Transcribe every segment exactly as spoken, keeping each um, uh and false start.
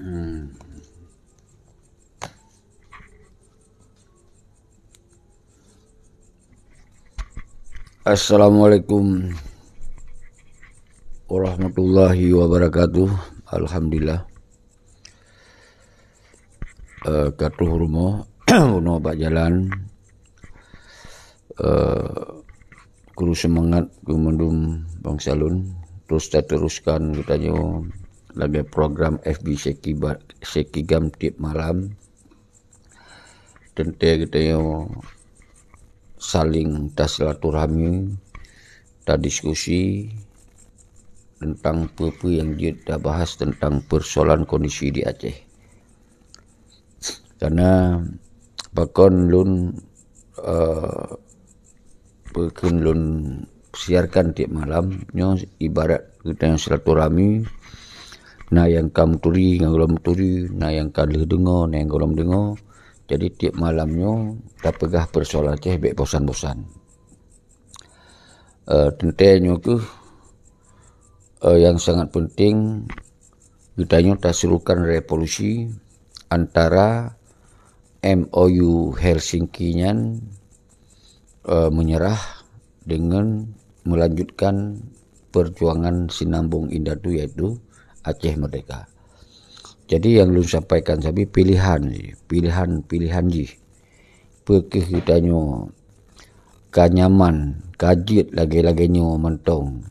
Hmm. Assalamualaikum warahmatullahi wabarakatuh. Alhamdulillah. Eh, ka troh rumoh, bunoe bak jalan. Eh, kru seumangat keu mandum bansa lôn. Terus tateruskan geutanyoe lagée program F B Syeki ba-, Syeki Gam tieb malam. Teuntée geutanyoe saléng tasilaturahmi, tadiskusi teuntang peue-peue nyang jeuet tabahas teuntang peusoalan kondisi di Aceh. Karena pakon lôn, eh, peue kheun lôn siarkan tieb malam nyoe ibarat geutanyoe silaturahmi, na nyang ka meuturi ngon gohlom meuturi, na nyang ka lheueh deungoe, na nyang gohlom deungoe. Jadi tieb malam nyoe tapeugah peusoalan Aceh bék bosan-bosan. Eh, teuntée nyoe kheueh, eh, nyang sangat peunteng geutanyoe taserukan revolusi antara M O U Helsinki nyan, eh, menyerah dengan melanjutkan perjuangan sinambong indatu, yaitu Aceh Merdeka. Jadi nyang lôn sampaikan sabe pilihan, pilihan-pilihan jih. Peue keuh geutanyoe ka nyaman, ka jeuet lagée-lagée nyoe mantong,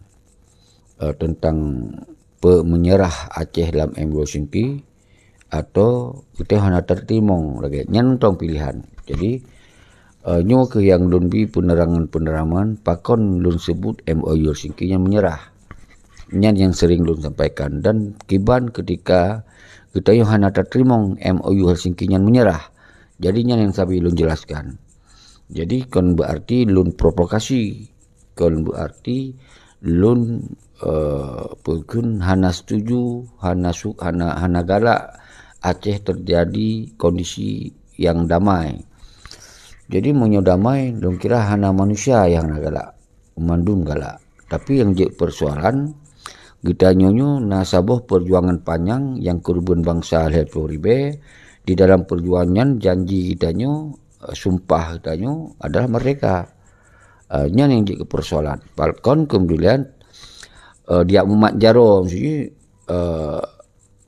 eh, teuntang peu-, menyerah Aceh lam M O U Helsinki, atau geutanyoe hana tateurimong lagée nyan mantong pilihan. Jadi, eh, nyoe kheueh nyang lôn bi peunerangan-peunerangan pakon lôn seubut M O U Helsinki nyan menyerah. Nyan nyang sering lôn sampaikan dan kiban ketika geutanyoe hana tateurimong M O U Helsinki nyan menyerah. Jadi nyan nyang sabe lôn jelaskan. Jadi kon beuarti lôn provokasi, kon beuarti lôn, eh, peue kheun hana setuju, hana su-, hana, hana galak Aceh terjadi kondisi nyang damai. Jadi meunyoe damai, lôn kira hana manusia nyang hana galak, mandum galak. Tapi nyang jeuet peusoalan, geutanyoe nyoe na saboh peujuangan panyang nyang keureubeuen bansa lhée ploh ribée. Di dalam peujuangan nyan janji geutanyoe, eh, sumpah geutanyoe adalah merdeka. Eh, nyan nyang jeuet keu peusoalan. Pakon keumudian, eh, dijak mumat jaroe, maksud jih, eh,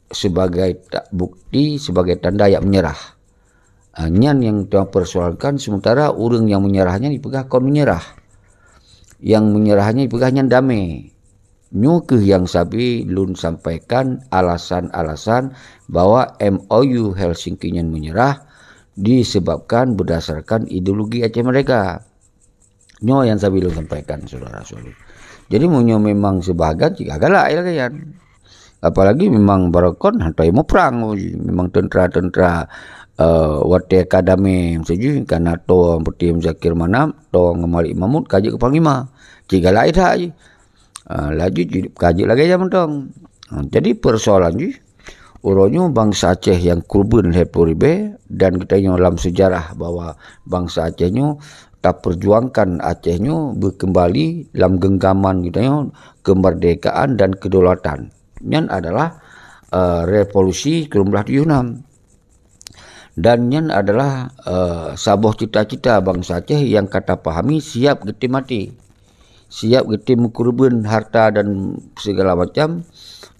sebagai ta-, bukti, sebagai tanda jak menyerah. Ah, nyan nyang tapeursoalkan, sementara ureuëng nyang menyerah nyan jipeugah kon menyerah. Nyang menyerah nyan jipeugah nyan damé. Nyoe kheueh nyang sabe lôn sampaikan alasan-alasan bahwa M O U Helsinki nyan menyerah disebabkan berdasarkan ideologi Aceh Merdeka. Nyoe nyang sabe lôn sampaikan, syedara-syedara. Jadi, meunyoe memang sibahagian, cit ka galak lagée nyan. Apalagi memang barokon hana muprang, memang teuntara-teuntara, eh, watée ka damé, maksud jih, ka na tô Peuti Muzakir Manaf, tô ngon Malik Mahmud, ka jeuet keu panglima. Cit galak that jih. Ah, laju jih ka jeuet lagée nyan mantong. Ah, jadi peusoalan jih, uroe nyoe bansa Aceh nyang keureubeuen lhée ploh ribée dan geutanyoe lam seujarah bahwa bansa Aceh nyoe tapeurjuangkan Aceh nyoe beukeumbali lam geunggaman geutanyoe keumeurdekaan dan keudaulatan. Nyan adalah, eh, revolusi sikureueng blaih tujoh nam. Dan nyan adalah, eh, saboh cita-cita bansa Aceh nyang ka tapahami siab geutem maté. Siab geutem meukeureubeuen harta dan segala macam,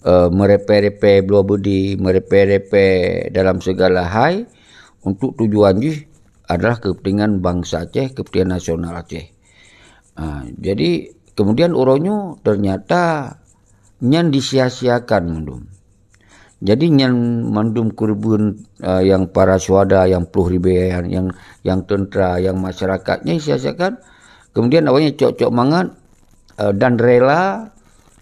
eh, meurepée-repée bloe beudé, meurepée-repée dalam segala hai untuk tujuan jih adalah keupeuntengan bansa Aceh, keupeuntengan nasional Aceh. Ah, jadi kemudian uroe nyoe ternyata nyan disia-siakan mandum. Jadi nyan mandum keureubeuen, eh, nyang para syuhada, nyang ploh ribée, nyang, nyang, nyang teuntara, nyang masyarakat nyan sia-siakan. Kemudian awaknyan cok-cok mangat, eh, dan rela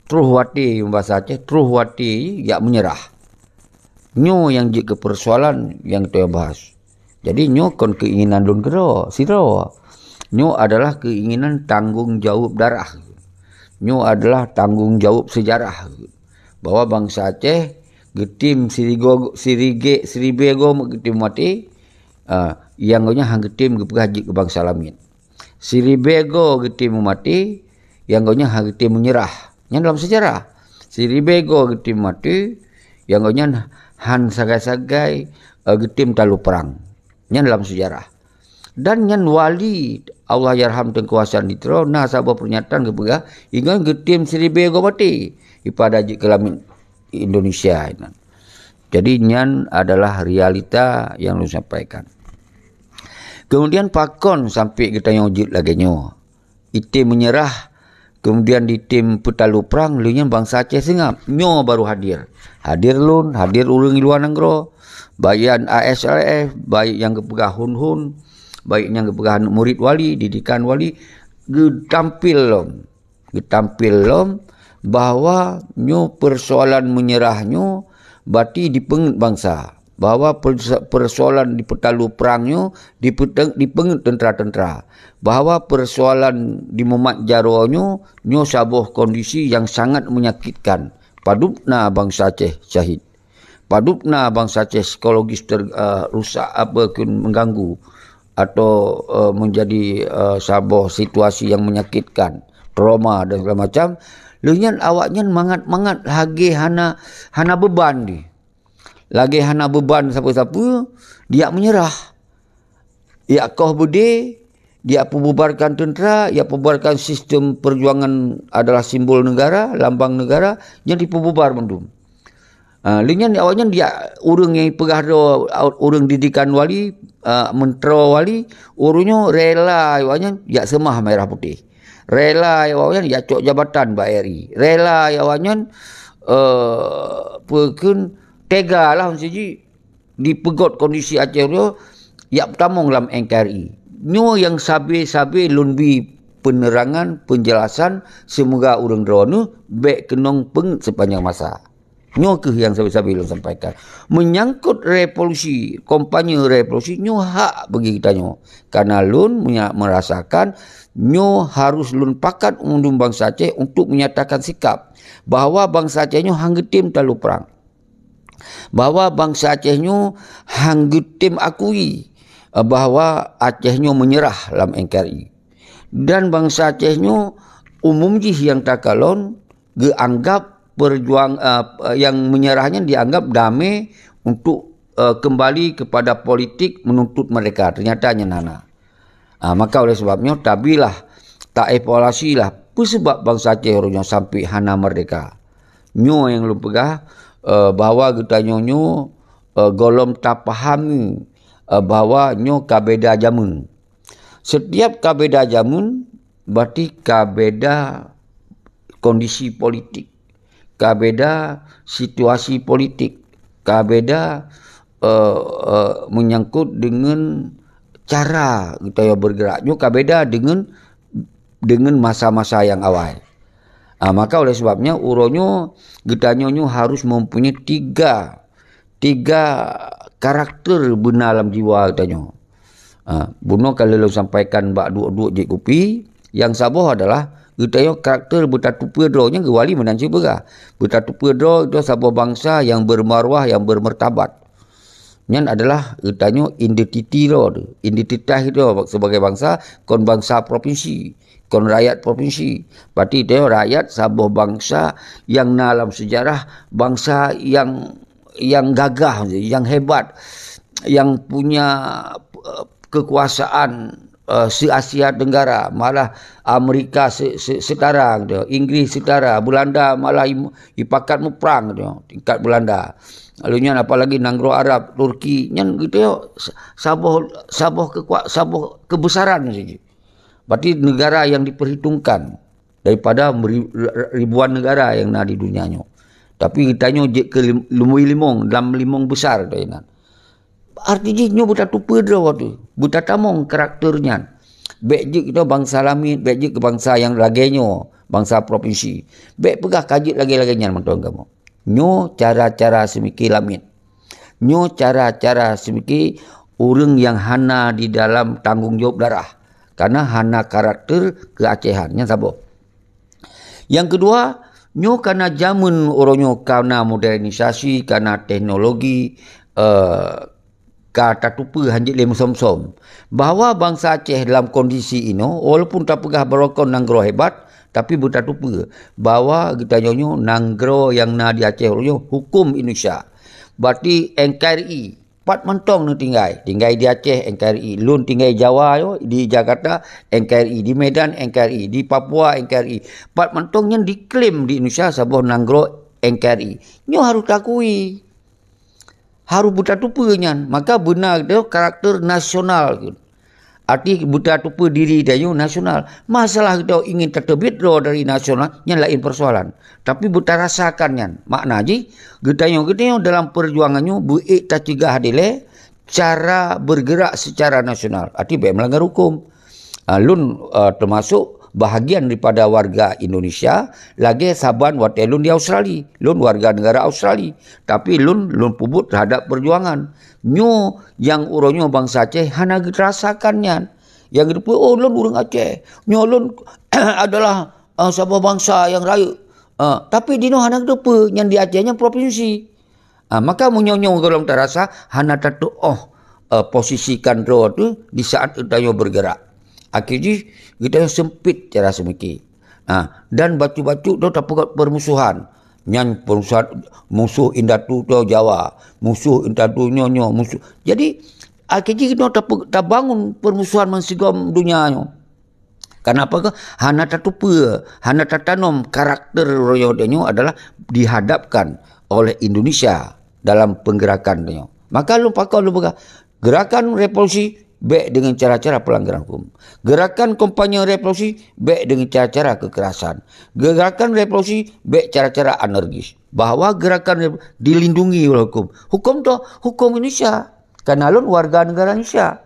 troh watée, bahasa Aceh, troh watée jak menyerah. Nyoe nyang jeuet keu peusoalan nyang teuh bahas. Jadi nyoe kon keuinginan lôn keudroe, sidroe. Nyoe adalah keuinginan tanggong jaweueb darah. Nyoe adalah tanggong jaweueb seujarah. Bahwa bansa Aceh geutem sirigo-, sirigek, siribée goe geutem maté, ah, nyang geuh nyan han geutem geupeugah jeuet keu bansa lamiet. Siribée goe geutem maté, nyang geuh nyan han geutem menyerah. Nyan dalam seujarah. Siribée goe geutem maté, nyang geuh nyan han sagai-sagai, eh, geutem talo prang. Nyan lam seujarah. Dan nyan wali, Allahyarham Teungku Hasan di Tiro, na saboh peurnyatan geupeugah, ingat geutem siribée goe maté, ipada jeuet keu lamiet Indonesia nyan. Jadi nyan adalah realita nyang lôn sampaikan. Kemudian pakon sampai geutanyoe jeuet lagée nyoe? Item meunyeurah, kemudian item peutalo prang, lheueh nyan bansa Aceh seungab. Nyoe baru hadir. Hadir lôn, hadir ureuëng di luwa nanggroe, baik nyang A S R F, baik nyang geupeugah hun-hun, baik nyang geupeugah aneuk murit wali, didikan wali, geutampil lom. Geutampil lom bahwa nyoe persoalan meunyeurah nyoe bati dipeungeut bansa, bahwa perso-, persoalan dipeutalo prang nyoe dipeuteung-, dipeungeut teuntra-teuntra, bahwa persoalan di mumat jaroe nyoe, nyoe saboh kondisi nyang sangat menyakitkan. Padub na bansa Aceh syahid. Padub na bansa Aceh psikologis ter-, eh, rusak, apa, kheun mengganggu atau, eh, menjadi, eh, saboh situasi yang menyakitkan, trauma dan segala macam. Lheueh nyan awaknyan mangat-mangat lagée hana, hana beban di. Lagée hana beban sapeue-sapeue, dijak meunyeurah. Dijak koh beudé, dijak peububarkan teuntra, dijak peububarkan sistem perjuangan adalah simbol negara, lambang negara, nyan dipeububar mandum. Ah, lheueh nyan awaknyan dijak ureuëng nyang peugah droe, ureuëng didikan wali, ah, meuntroe wali, ureuëng nyoe rela awaknyan jak seumah merah putéh. Rela awaknyan jak cok jabatan bak R I. Rela awaknyan, eh, peue kheun, tega lah meusti jih. Dipeugot kondisi Aceh uroe, jak peutamong lam N K R I. Nyoe nyang sabe-sabe lôn bi penerangan, penjelasan, seumoga ureuëng droeneuh bék keunong peungeut sepanjang masa. Nyoe kheueh nyang sabe-sabe lôn sampaikan. Menyangkut revolusi, kampanye revolusi, nyoe hak bagi geutanyoe. Karena lôn menya-, merasakan nyoe harus lôn pakat undum bansa Aceh untuk menyatakan sikap bahwa bansa Aceh nyoe han geutem talo prang. Bahwa bansa Aceh nyoe han geutem akui, eh, bahwa Aceh nyoe meunyeurah lam N K R I. Dan bansa Aceh nyoe umum jih nyang takalon geuanggab perjuang-, eh, nyang meunyeurah nyan dianggab damé untuk, eh, kembali kepada politik menuntut merdeka. Ternyata nyan hana. Ah, maka oleh sebab nyoe, tabilah, taevaluasilah peue sabab bansa Aceh uroe nyoe sampai hana merdeka. Nyoe nyang lôn peugah, eh, bahwa geutanyoe nyoe, eh, gohlom tapahami, eh, bahwa nyoe ka beda jameun. Setiap ka beda jameun, berarti ka beda kondisi politik, ka beda situasi politik, ka beda, eh, eh, menyangkut dengan cara geutanyoe bergerak. Nyoe ka beda dengan, dengan masa-masa nyang awai. Ah, maka oleh sebab nyan, uroe nyoe geutanyoe nyoe harus mempunyai tiga, tiga karakter beuna lam jiwa geutanyoe. Ah, bunoe ka lôn sampaikan bak duek-duek jeuet kupi, nyang saboh adalah geutanyoe karakter beutateupeue droe nyan geuwali meunan cit peugah. Beutateupeue droe geutanyoe saboh bansa nyang bermarwah, nyang bermartabat. Nyan adalah geutanyoe identiti droe tu. Identitas droe sebagai bansa, kon bansa provinsi, kon rakyat provinsi. Berarti geutanyoe rakyat saboh bansa nyang na lam sejarah, bansa nyang, nyang gagah, nyang hebat, nyang punya, eh, kekuasaan, eh, se-Asia Tenggara, malah Amerika se-, se-, setara gitu, Inggris setara, Belanda malah i-, ipakat muprang gitu, tingkat Belanda. Lalu nyan apalagi nanggroe Arab, Turki, nyan gitu ya, sa-, saboh, saboh kekua-, saboh kebesaran saja. Berarti negara yang diperhitungkan daripada meri-, ribuan negara yang na di dunia nyoe. Tapi geutanyoe jeuet keu lim-, lumboi limong, dalam limong besar tu inan. Arti jih nyoe beutateupeue droe tu, beutatamong karakter nyan. Bék jeuet keu bansa lamiet, bék jeuet keu bansa nyang lagée nyoe, bansa provinsi. Bék peugah ka jeuet lagée-lagée nyan mantong kamoe. Nyoe cara-cara seumike lamiet. Nyoe cara-cara seumike ureuëng nyang hana di dalam tanggong jaweueb darah. Karena hana karakter keuacehan. Nyan saboh. Nyang keudua, nyoe kana jameun uroe nyoe kana modernisasi, kana teknologi, eh, ka tateupeue hanjeuet lé meusom-som. Bahwa bansa Aceh dalam kondisi inoe, walaupun tapeugah barokon nanggroe hebat, tapi beutateupeue bahwa geutanyoe nyoe nanggroe nyang na di Aceh uroe nyoe huköm Indonesia. Berarti N K R I, pat mantong neutinggai. Tinggai di Aceh, N K R I. Lôn tinggai Jawa yo, di Jakarta, N K R I. Di Medan, N K R I. Di Papua, N K R I. Pat mantong nyan diklaim di Indonesia saboh nanggroe N K R I. Nyoe harus takui. Harus beutatupeue nyan. Maka beuna geutanyoe karakter nasional. Arti beutatupeue diri tanyoe nasional. Masalah geutanyoe ingin tateubiet droe dari nasional, nyan laén persoalan. Tapi beutarasakan nyan. Makna jih, geutanyoe, geutanyoe dalam perjuangan nyoe beuék tacegah dilée cara bergerak secara nasional. Arti bék melanggar hukum. Ah, lôn, ah, termasuk bahagian daripada warga Indonesia, lagée saban watée lôn di Australia. Lôn warga negara Australia. Tapi lôn, lôn peubuet terhadap perjuangan. Nyoe nyang uroe nyoe bansa Aceh hana geutarasakan nyan. Nyang geuteupeue, "Oh, lôn ureuëng Aceh. Nyoe lôn adalah, ah, saboh bansa nyang rayeuk." Ah, tapi dinoe hana geuteupeue, nyan di Aceh nyan provinsi. Ah, maka meunyoe nyoe gohlom tarasa, hana tatuoh, eh, posisikan droe teuh di saat geutanyoe bergerak. Akhé jih, geutanyoe sempit cara seumike. Ah, dan bacut-bacut droe tapeugét permusuhan. Nyan permusuhan, musoh indatu droe Jawa, musoh indatu nyoe, nyoe, musoh. Jadi, akhé jih geutanyoe tape-, tabangun permusuhan meusigom donya nyoe. Kenapa ke? Hana tatupeue, hana tatanom karakter royong tanyoe adalah dihadapkan oleh Indonesia dalam penggerakan tanyoe. Maka lôn pakon lôn peugah, gerakan revolusi bék dengan cara-cara pelanggaran hukum. Gerakan kampanye revolusi bék dengan cara-cara kekerasan. Gerakan revolusi bék cara-cara anarkis. Bahwa gerakan revo-, dilindungi oleh hukum. Hukum tu hukum Indonesia. Karena lôn warga negara Indonesia.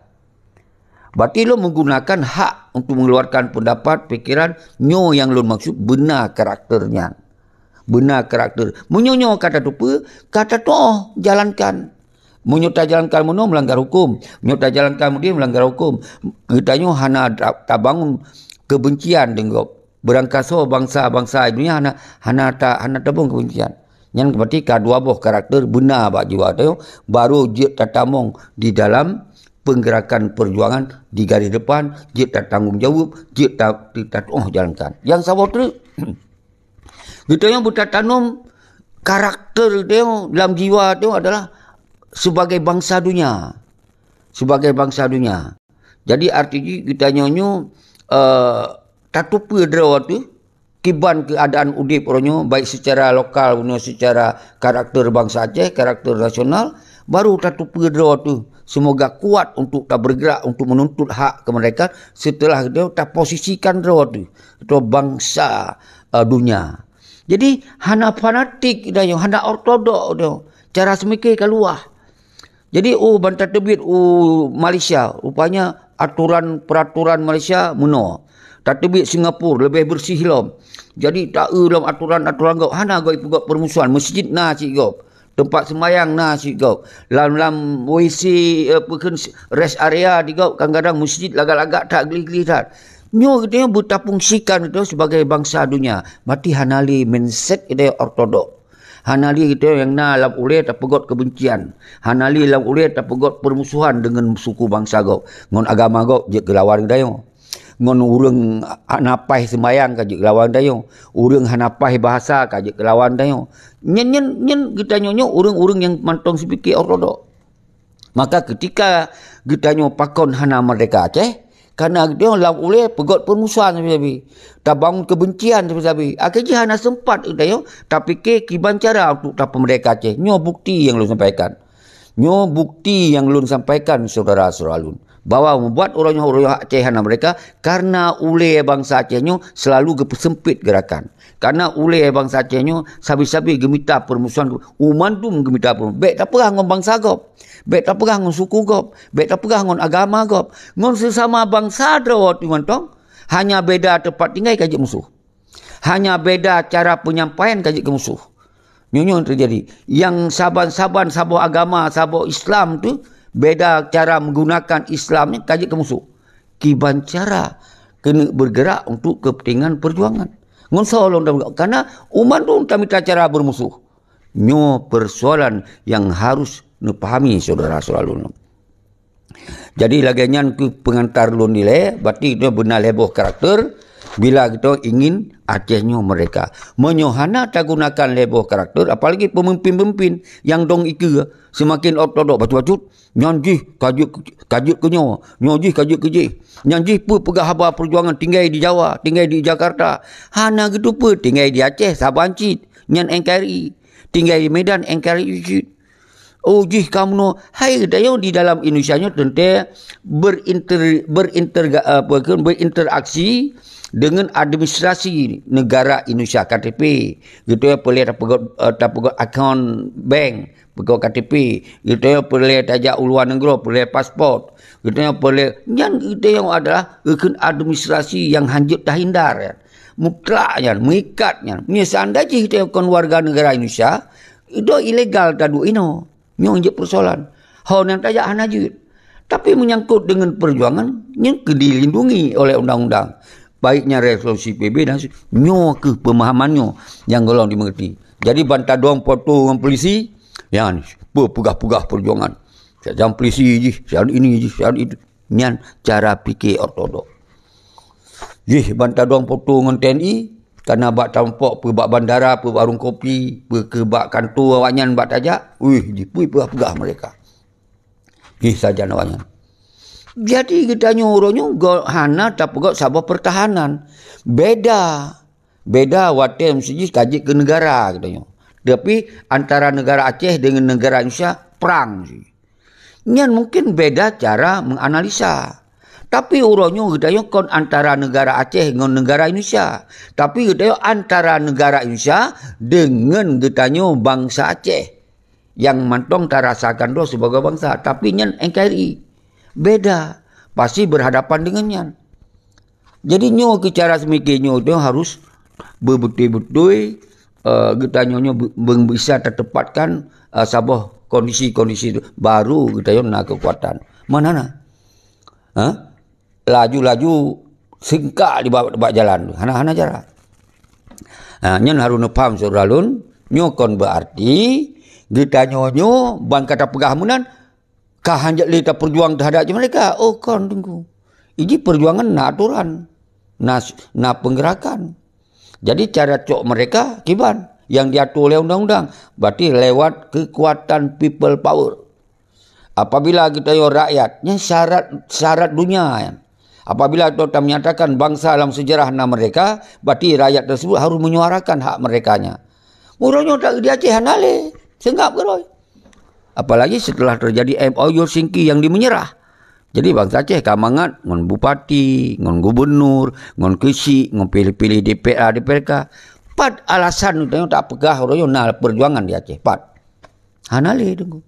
Berarti lôn menggunakan hak untuk mengeluarkan pendapat, pikiran, nyoe nyang lôn maksud beuna karakter nyan. Beuna karakter. Meunyoe nyoe ka tatupeue, ka tatuoh jalankan. Meunyoe tajalankan meunoe melanggar hukum. Meunyoe tajalankan meudeh melanggar hukum. Geutanyoe hana ta-, tabangun kebencian deungon gob. Beurangkasoe bansa-bansa dunia hana, hana ta-, hana tabong kebencian. Nyan berarti ka dua boh karakter beuna bak jiwa tanyoe, baru jeuet tatamong di dalam penggerakan perjuangan di garis depan, jeuet tatanggong jaweueb, jeuet ta-, ta-, tatuoh jalankan. Nyang saboh treuk, geutanyoe beutatanom karakter tanyoe lam jiwa tanyoe adalah sebagai bansa dunia. Sebagai bansa dunia. Jadi, arti jih geutanyoe nyoe, eh, tatupeue droe teuh, kiban keuadaan udeb uroe nyoe, baik secara lokal, bunoe secara karakter bansa Aceh, karakter nasional, baru tatupeue droe teuh. Semoga kuat untuk tabergerak, untuk menuntut hak kemerdekaan, setelah geutanyoe taposisikan droe teuh, droe bansa, eh, dunia. Jadi, hana fanatik geutanyoe, hana ortodok geutanyoe. Cara seumike ka luwah. Jadi, oh, ban tateubiet u Malaysia, rupanya aturan peraturan Malaysia meunoe. Tateubiet Singapura leubeh bersih lom. Jadi, taeu lom aturan-aturan gob, hana gob ipeugét permusuhan, meuseujid na cit gob. Teumpat seumayang na cit gob. Lam, lam W C, eh, peue kheun, rest area di gob, kadang-kadang meuseujid lagak-lagak that, gleh-gleh that. Nyoe geutanyoe beutafungsikan geutanyoe sebagai bansa dunia. Berarti hana lé mindset geutanyoe ortodok. Hana lé geutanyoe nyang na lam ulée tapeugét kebencian. Hana lé lam ulée tapeugét permusuhan deungon suku bansa gob. Ngon agama gob jeuet keu lawan geutanyoe. Ngon ureuëng hana paih seumayang ka jeuet keu lawan geutanyoe. Ureuëng hana paih bahasa ka jeuet keu lawan geutanyoe. Nyan, nyan, nyan geutanyoe nyoe ureuëng-ureuëng nyang mantong sipike ortodok. Maka keutika geutanyoe pakon hana merdeka Aceh, karena geutanyoe lam ulée peugét permusuhan sabe-sabe, tabangun kebencian sabe-sabe. Akhé jih hana seumpat geutanyoe tapike kiban cara untuk tapeumerdeka Aceh. Nyoe bukti nyang lôn sampaikan. Nyoe bukti nyang lôn sampaikan, syedara-syedara lôn, bahwa membuat uroe nyoe, uroe nyoe Aceh hana merdeka karena ulée bansa Aceh nyoe selalu geupeuseumpit gerakan. Karena ulée bansa Aceh nyoe sabe-sabe geumita peurmusuhan, u mandum geumita peurmusuhan. Bék tapeugah ngon bansa gob, bék tapeugah ngon suku gob, bék tapeugah ngon agama gob. Ngon seusama bansa droe teuh mantong, hanya beda teumpat tinggai ka jeuet musoh. Hanya beda cara penyampaian ka jeuet keu musoh. Nyoe nyoe teujadi. Nyang saban-saban saboh agama, saboh Islam teuh, beda cara menggunakan Islam nyan ka jeuet keu musoh. Kiban cara keuneuk bergerak untuk kepentingan perjuangan. Ngon soe lôn, karena u mandum tamita cara beurmusoh. Nyoe persoalan nyang harus neupahami, syedara-syedara lôn. Jadi, lagée nyan keuh peungantar lôn ilée, berarti nyoe beuna lhée boh karakter. Bila geutanyoe ingin Aceh nyoe merdeka. Meunyoe hana tagunakan lhée boh karakter, apalagi peumimpin-peumimpin nyang dong ikeue, seumaken ortodok bacut-bacut, nyan jih ka jeuet, ka jeuet keu nyoe, nyoe jih ka jeuet keu jih. Nyan jih peue peugah haba peujuangan tinggai di Jawa, tinggai di Jakarta. Hana geuteupeue tinggai di Aceh saban cit, nyan N K R I. Tinggai di Medan N K R I cit. Oh jih ka meunoe, hai geutanyoe di dalam Indonesia nyoe teuntée berinter-, berinterga-, apa ke, berinteraksi dengan administrasi negara Indonesia, K T P. Geutanyoe peureulée tapeugét, eh, tapeugét akaun bank, peugét K T P. Geutanyoe peureulée tajak u luwa nanggroe, peureulée paspot. Geutanyoe peureulée, nyan geutanyoe adalah geukheun administrasi nyang hanjeuet tahindar nyan. Mutlak nyan, meuikat nyan. Meunyoe seandai jih geutanyoe kon warga negara Indonesia, itu ilegal taduek inoe. Nyoe jeuet peusoalan. Ho nyang tajak hana jeuet. Tapi menyangkut dengan perjuangan, nyan keu dilindungi oleh undang-undang. Baik nyan resolusi P B B dan se-, nyoe keuh pemahaman nyoe nyang golom dimengerti. Jadi ban tadong foto ngon polisi, nyan peugah-peugah perjuangan. Siat nyan polisi jih, siat ini jih, siat itu. Nyan cara pikir ortodok. Jih ban tadong foto ngon T N I, kana bak tampok peue bak bandara, peue bak warong kopi, peue keu bak kantor awaknyan bak tajak, wih, jih peugah-peugah mereka. Jih sajan awaknyan. Jadi geutanyoe uroe nyoe go-, hana tapeugét saboh pertahanan. Beda. Beda watée meusti jih ka jeuet keu negara geutanyoe. Tapi antara negara Aceh dengan negara Indonesia perang jih. Nyan mungkin beda cara menganalisa. Tapi uroe nyoe geutanyoe kon antara negara Aceh ngon negara Indonesia. Tapi geutanyoe antara negara Indonesia dengan geutanyoe bansa Aceh. Nyang mantong tarasakan droe sibagoe bansa. Tapi nyan N K R I. Beda. Pasti berhadapan dengan nyan. Jadi nyoe keu cara seumiké nyoe tu harus beubeutôi-beutôi, eh, geutanyoe nyoe be-, be-, bisa tateumpatkan, eh, saboh kondisi-kondisi tu, baru geutanyoe na keukuatan. Mana na? Ha? Laju-laju seungkak di bak, bak jalan tu. Hana, hana cara. Ha, nyan harus neupaham syedara lôn, nyoe kon beuarti geutanyoe nyoe ban ka tapeugah meunan, ka hanjeuet lé tapeujuang teuhadap jih meureka. Oh, kon, Teungku. Iji peujuangan na atoran, na, na peungeurakan. Jadi, cara cok meureka kiban nyang diatur lé undang-undang, berarti lewat keukuatan people power. Apabila geutanyoe rakyat, nyan syarat, syarat dunia nyan. Apabila geutanyoe menyatakan bansa dalam sejarah na meurdeka, berarti rakyat tersebut harus menyuarakan hak meurdekanya. Uroe nyoe tak di Aceh hana lé, seungab keudroe. Apalagi setelah terjadi M O U Helsinki yang dimenyerah. Jadi bansa Aceh ka mangat ngon bupati, ngon gubernur, ngon keuchik, ngon piléh-piléh D P R, D P R K. Pat alasan geutanyoe tak peugah uroe nyoe na peujuangan di Aceh, pat? Hana lé, Teungku.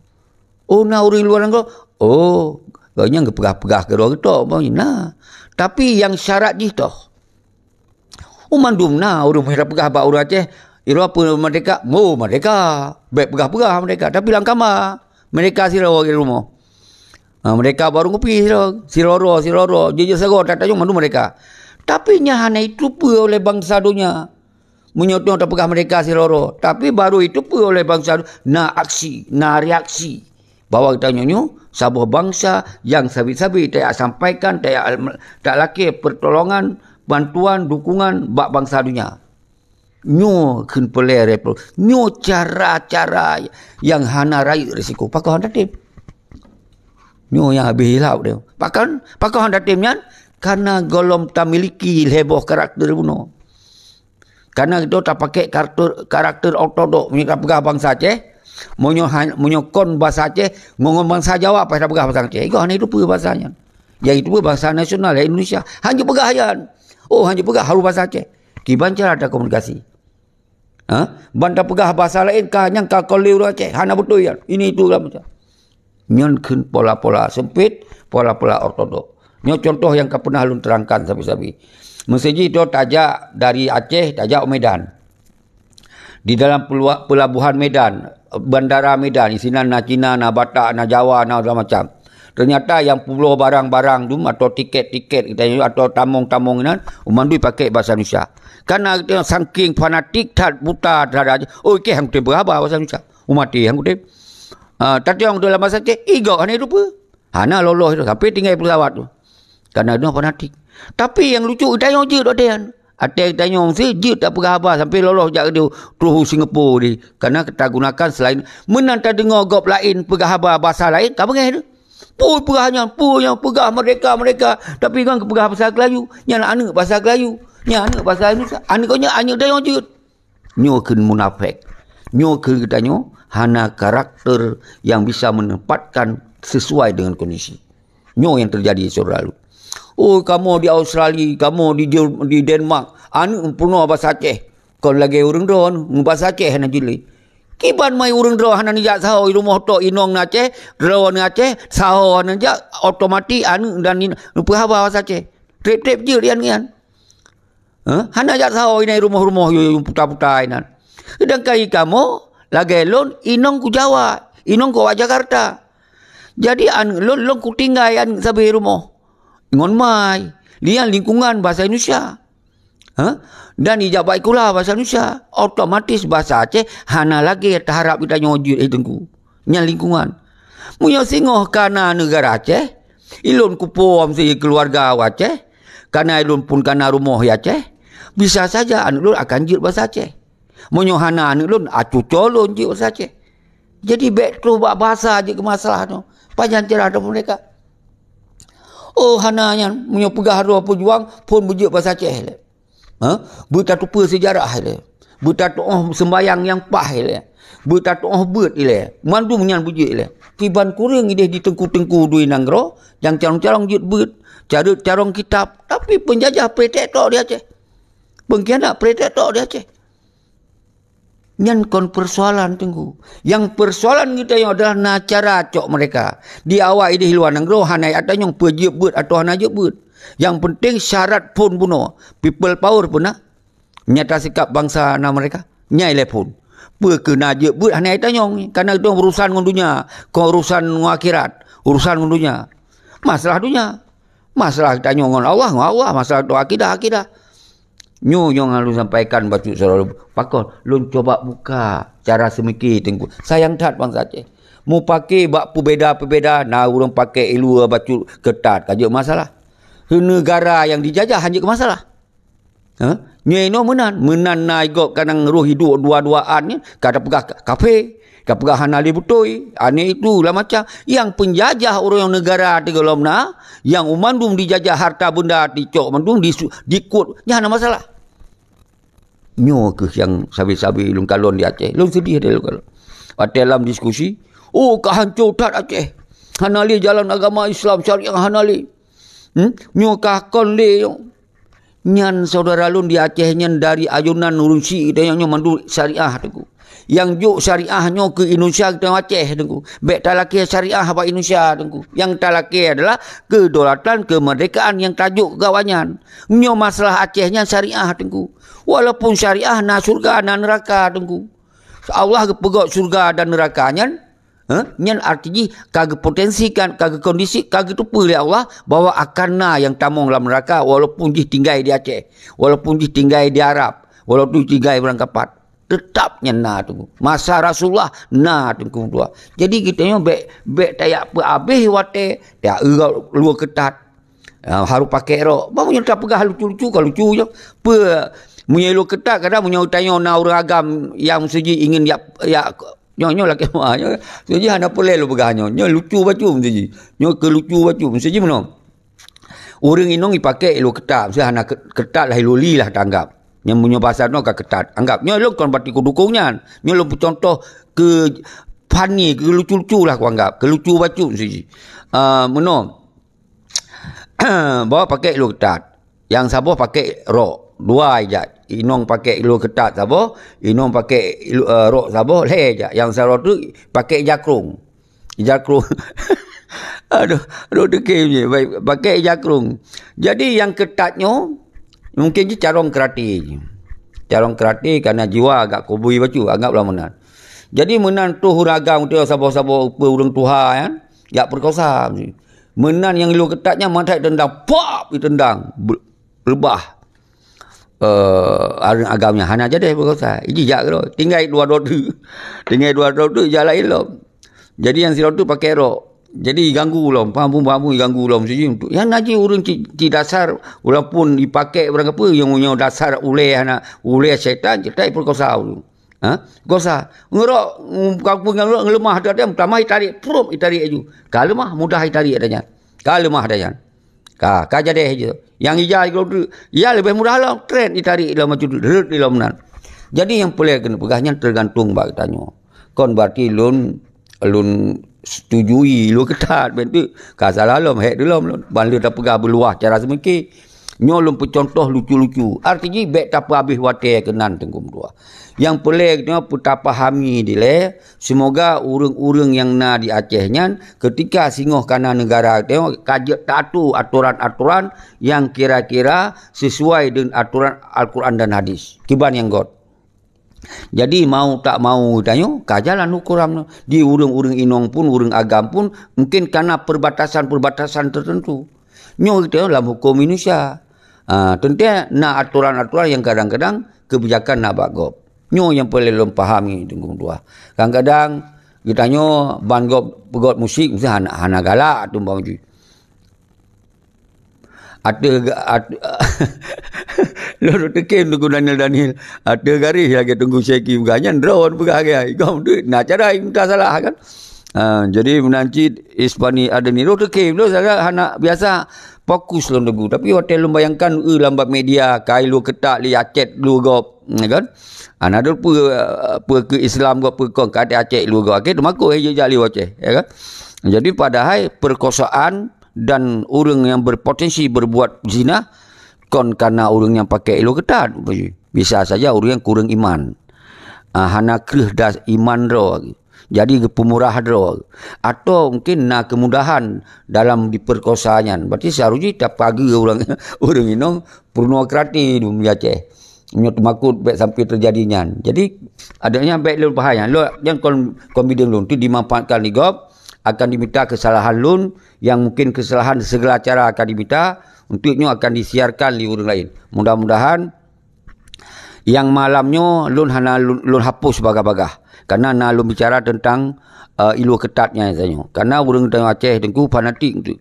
Oh, na ureuëng luwa nanggroe? Oh, gobnyan geupeugah-peugah keudroe geutok, bah, na. Tapi nyang syarat jih toh. Oh, mandum na ureuëng meuhira peugah bak ureuëng Aceh, "Iroe peue meurdeka?" "Mo, meurdeka." Bék peugah-peugah meurdeka, tapi lam kama. Meurdeka sidroe di rumoh. Ha, meurdeka bak warong kupi sidroe, sidroe-droe, sidroe-droe. Jih-jih sagoe, that-that nyoe mandum meurdeka. Tapi nyan hana jiteupeue oleh bansa donya. Meunyoe nyoe tapeugah meurdeka sidroe-droe, tapi baru jiteupeue oleh bansa na aksi, na reaksi bahwa geutanyoe nyoe saboh bansa nyang sabe-sabe tajak sampaikan, tajak, tajak lakée peurtolongan, bantuan, dukungan bak bansa donya. Nyoe kheun peureulée repro-, nyoe cara-cara nyang hana rayeuk risiko. Pakon hana tem? Nyoe nyang habéh hilap deh. Pakon, pakon hana tem nyan? Karena golom tamiliki lhée boh karakter bunoe. Karena geutanyoe tapaké karakter, karakter ortodok, meunyoe tapeugah bansa Aceh, meunyoe han-, meunyoe kon bansa Aceh, ngon, ngon bansa Jawa paih tapeugah bansa Aceh. Igoe hana jiteupeue bansa nyan. Nyang jiteupeue bansa nasional, ya Indonesia. Hana jipeugah nyan. Oh, hana jipeugah harôh bansa Aceh. Kiban cara takomunikasi? Ha? Ban tapeugah bansa laén ka nyang ka kon lé ureuëng Aceh. Hana beutôi nyan. Ini itu lah macam. Nyan kheun pola-pola sempit, pola-pola ortodok. Nyoe contoh nyang ka pernah lôn terangkan sabe-sabe. Meusiji droe tajak dari Aceh, tajak u Medan. Di dalam pelua-, pelabuhan Medan, bandara Medan, di sinan na Cina, na Batak, na Jawa, na segala macam. Ternyata nyang peubloe barang-barang tu atau tiket-tiket geutanyoe atau tamong-tamong inan, mandum pakai bahasa Indonesia. Karena geutanyoe saking fanatik that buta terhadap, oh, ikeh han kutem peugah haba bahasa Indonesia. Umat han kutem. Ah, tapi nyang dalam bahasa Aceh, igoe hana jiteupeue. Hana loloh itu, sampai tinggai pesawat tu. Karena dia fanatik. Tapi nyang lucu, geutanyoe jeuet watée nyan. Watée geutanyoe meusti jeuet tapeugah haba sampai loloh jak di troh u Singapura di. Karena tagunakan selain meunan tadeungoe gob laén peugah haba basa laén, ka beungéh teuh. Peue peugah nyan, peue nyang peugah merdeka, merdeka. Tapi kan peugah basa Melayu. Nyan aneuëk basa Melayu. Nyan aneuëk basa Indonesia. Aneuëk nyan, aneuëk geutanyoe jeuet. Nyoe kheun munafék. Nyoe kheun geutanyoe hana karakter nyang bisa menempatkan sesuai dengan kondisi. Nyoe nyang teujadi, syedara lôn. Oh, kamoe di Australia, kamoe di Jer-, di Denmark, aneuëk peurunoe basa Aceh. Kon lagée ureuëng droe, ngon basa Aceh hana jeuet lé. Kiban mai ureuëng droe hana neujak saho i rumoh tok inong na Aceh, droe na Aceh, saho hana jak, otomatis aneuëk dan in-, neupeuhaba basa Aceh. Treb-treb jeuet nyan nyan. Hah? Hana jak saho inan rumoh-rumoh yu, yu puta-puta inan. Sedangkan i kamoe lagée lôn inong ku Jawa, inong ku awak Jakarta. Jadi aneuëk lôn, lôn kutinggai aneuëk sabe rumoh. Ngon mai, lian lingkungan bahasa Indonesia. Hah? Dan ijak bak sikula bahasa Indonesia. Otomatis bahasa Aceh hana lagée taharab geutanyoe jeuet, eh, Teungku. Nyan lingkungan. Meunyoe singoh kana negara Aceh, ilôn kuphom si keluarga u Aceh, kana ilôn pun kana rumoh i Aceh, bisa saja aneuëk lôn akan jeuet bahasa Aceh. Meunyoe hana aneuëk lôn, acuco lôn jeuet bahasa Aceh. Jadi bék troh bak bahasa jeuet keu masalah nyoe. Pajan cara droe merdeka. Oh, hana nyan, meunyoe peugah droe peujuang, phon beujeuet bahasa Aceh lé. Ha? Beutatupeue seujarah ilée. Beutatuoh seumbayang nyang paih ilée. Beutatuoh beuet ilée. Mandum nyan beujeuet ilée. Kiban kureueng ideh di teungku-teungku dui nanggroe, nyang carông-carông jeuet beuet, carông-carông kitab, tapi peunjajah pretek tok di Aceh. Peungkhianat pretek tok di Aceh. Nyan kon persoalan, Teungku. Nyang persoalan geutanyoe adalah na cara cok mereka. Di awak ideh luwa nanggroe hana atanyong peue jeuet beuet atawa hana jeuet beuet. Nyang penting syarat phon bunoe. People power pun na. Nyata sikap bangsa na mereka. Nyai lé phon. Peue keu na jeuet beuet hana itanyong. Karena itu urusan ngon dunia. Kon urusan ngon akhirat. Urusan ngon dunia. Masalah dunia. Masalah tanyoe ngon Allah, ngon Allah. Masalah tu akidah, akidah. Nyoe nyang lôn sampaikan bacut syedara lôn. Pakon, lôn coba buka cara seumike Teungku. Sayang that bansa Aceh. Mupake bak peubeda-peubeda, na ureuëng pake ilue bacut keutat, ka jeuet masalah. Keu neugara nyang dijajah hana jeuet masalah. Ha? Nyoe inoe meunan, meunan na igob kadang roh hidup dua-duaan ni, ka tapeugah kafé. Ka peugah hana lé beutôi, aneh itu lah macam. Nyang peunjajah ureuëng neugara teuh gohlom na, nyang mandum dijajah harta benda dicok mandum disu-, dikot, nyan hana masalah. Nyoe kheueh nyang sabe-sabe lôn kalon di Aceh. Lôn seudeh deh lôn kalon. Watée lam diskusi, "Oh, ka hanco that Aceh. Hana lé jalan agama Islam syariah hana lé. Hmm? Nyoe ka kon lé nyoe." Nyan syedara lôn di Aceh nyan dari ayunan ureuëng syiek geutanyoe nyoe mandum syariah Teungku. Nyang jok syariah nyoe keu Indonesia geutanyoe Aceh Teungku. Bék talakée syariah bak Indonesia Teungku. Nyang talakée adalah kedaulatan, kemerdekaan nyang tajok keu awaknyan. Nyoe masalah Aceh nyan syariah Teungku. Walaupun syariah na syurga, na neuraka Teungku. Allah geupeugét syurga dan neuraka nyan, eh, nyan arti jih ka geupotensikan, ka geukondisi, ka geuteupeue lé Allah bahwa akan na nyang tamong lam neuraka walaupun jih tinggai di Aceh, walaupun jih tinggai di Arab, walaupun tinggai barangkapat. Teutap nyan na Teungku. Masa Rasulullah na Teungku dua. Jadi geutanyoe bék, bék tajak peuabéh watée, tajak eu lue keutat. Ah, harôh pakai rok. Bah meunyoe tapeugah lucu-lucu, ka lucu je. Peue, meunyoe ilue keutat, kadang meunyoe tanyoe na ureuëng agam nyang meuseujid ingin yak, yak, nyoe, nyoe lakée ma, nyoe, meuseujid hana peureulée lôn peugah nyoe. Nyoe lucu bacut meuseujid. Nyoe keu lucu bacut meuseujid meunoe. Ureuëng inong ipake ilue keutat, meuseujid hana ke-, keutat lah ilue li lah taanggab. Nyang meunyoe basa noe ka keutat. Anggab nyoe lôn kon berarti kudukong nyan. Nyoe lôn peucontoh keu funny, keu lucu-lucu lah kuanggab. Keu lucu bacut meuseujid. Ah, meunoe. Boh pakai ilue keutat. Nyang saboh pakai rok. Dua ijak. Inong pakai ilue keutat saboh, inong pakai ilue, eh, rok saboh, lhée ijak. Nyang sidroe tu pakai jakrong. Jakrong. Aduh, aduh, deke je. Baik, pakai jakrong. Jadi nyang keutat nyoe mungkin jih carong karate je. Carong karate karena jiwa agak koboi bacut, anggaplah meunan. Jadi meunan troh ureuëng agam tu saboh-saboh ureuëng tuha kan, jak perkosa. Meunan nyang ilue keutat nyan mantong tendang, pap, ditendang. Be-, reubah. Eh, ureuëng agam nyan hana jadi perkosa. Ijijak keudroe. Tinggai dua droe teuk. Tinggai dua droe teuk, ijak laén lom. Jadi nyang sidroe teuk pakai rok. Jadi ganggu lom, paham-paham ganggu lom siji untuk. Yang naji ureuëng cik, cik dasar, walaupun dipakai barang apa, yang punya dasar uleh anak, uleh syaitan, cetai perkosa tu. Ha? Perkosa. Ngerok, mm, kampung ngerok, ngelemah tu ada, pertama ditarik, prup, ditarik aju. Ka lemah, mudah ditarik adanya. Ka lemah adanya. Ka, ka jadi aja. Yang ija kalau tu, ya lebih mudah lah, trend ditarik dalam macam tu, rut di dalam nan. Jadi yang boleh kena pegang nyan tergantung bak tanyo. Kon berarti lun lun setujui, lun ketat, bentuk ka salah lom, hek lom lun. Ban lun tapeugah beuluah cara semiki. Nyoe lun peucontoh lucu-lucu. Arti jih bek tapeuhabéh watée keunan teungku meutuah. Nyang peureulée nyoe peutapahami dilée, semoga ureuëng-ureuëng nyang na di Aceh nyan, ketika singoh kana neugara teuh ka jeuet taatu atoran-atoran nyang kira-kira sesuai dengan atoran Al-Quran dan Hadis. Kiban nyang got. Jadi mau tak mau tanyoe ka jalan huköm nyoe. Di ureuëng-ureuëng inong pun, ureuëng agam pun mungkin kana perbatasan-perbatasan tertentu. Nyoe teuh lam huköm Indonesia. Ha, teuntée na atoran-atoran nyang kadang-kadang kebijakan na bak gob. Nyoe nyang peureulée lôn pahami teungku meutuah. Kadang-kadang geutanyoe ban gob peugot musik mesti hana, hana galak tu bang jih. Ateueh ga-, at-, lôn teukem teungku Daniel, Daniel. Ateueh garéh lagée teungku Syeki peugah nyan droe peugah lagée ai. Gob tu na cara minta salah kan. Ha, jadi meunan cit Ispani ada niro teukem lôn salah hana biasa fokus lôn teungku. Tapi watée lôn bayangkan eu lam bak media kai lôn ketat li acet lôn gob, ya kan? Ana dulu peue, peue ke Islam gob peue kon ka di acet lôn gob. Akhé teumakot hai jejak li Aceh, ya kan? Jadi padahai perkosaan dan ureuëng yang berpotensi berbuat zina kon karena ureuëng yang pakai ilmu ketat. Bisa saja ureuëng yang kurang iman. Ah, hana kreueh das iman droe. Jadi geupeumurah droe. Atau mungkin na kemudahan dalam diperkosa nyan. Berarti seharusnya tapageue ureuëng, ureuëng inong pornografi di Aceh. Nyoe teumakot bek sampai terjadi nyan. Jadi adanya bek lôn paham nyan. Lôn nyang kon, kon bideueng lôn tu dimanfaatkan di gob akan diminta kesalahan lôn yang mungkin kesalahan segala cara akan diminta untuk nyoe akan disiarkan di ureuëng lain. Mudah-mudahan yang malam nyoe lôn hana lôn, lôn hapus bagah-bagah. Karena na lôn bicara tentang uh, ilmu ketat nyan tanyoe. Karena ureuëng tanyoe Aceh teungku fanatik tu.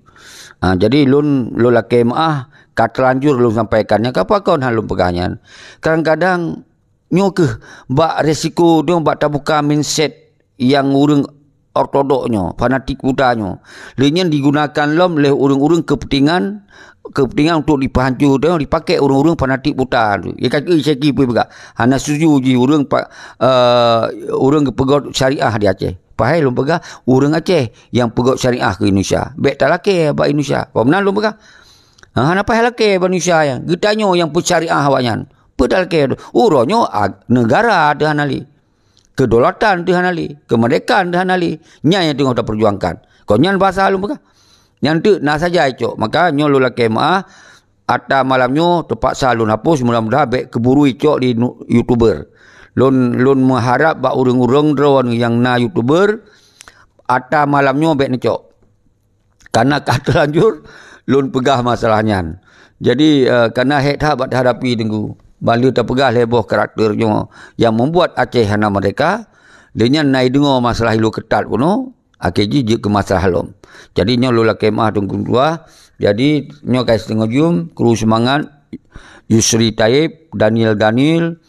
Ha, jadi lôn lôn lakée meuah ka terlanjur lôn sampaikan nyang kapakon hana lôn peugah nyan. Kadang-kadang nyoe keuh bak resiko nyoe bak tabuka mindset yang ureuëng ortodok nyoe, fanatik buta nyoe. Lé nyan digunakan lom lé ureuëng-ureuëng kepentingan, kepentingan untuk dipahancor dan dipakai ureuëng-ureuëng fanatik buta tu. Ya kaki seki pun peugah. Hana setuju jih ureuëng pa, uh, ureuëng geupeugét syariah di Aceh. Pahai lôn peugah ureuëng Aceh yang peugét syariah ke Indonesia. Bek talakée bak Indonesia. Kau meunan lôn peugah. Ha, hana payah lakée bak Indonesia ya. Geutanyoe yang peusyariah awaknyan. Peue talakée? Uroe nyoe negara teuh hana lé. Kedaulatan teuh hana lé, kemerdekaan teuh hana lé. Nyan nyang teungoh taperjuangkan. Kon nyan bahasa lôn peugah. Nyan teuk na saja icok. Maka nyoe lôn lakée meuah, ata malam nyoe teupaksa lôn hapus, mudah-mudahan bék keuburu icok di nu-, YouTuber. Lôn, lôn meuharab bak ureuëng-ureuëng droe nyang na YouTuber, ata malam nyoe bék neucok. Karena ka terlanjur lôn peugah masalah nyan. Jadi, eh, karena hék that bak tahadapi teungku. Ban lheueh tapeugah lhée boh karakter nyoe yang membuat Aceh hana merdeka, lé nyan na ideungoe masalah ilmu ketat bunoe, akhé jih jeuet keu masalah lom. Jadi nyoe lôn lakée meuah teungku dua. Jadi nyoe ka siteungoh jeuem, kru seumangat, Yusri Taib, Daniel Daniel,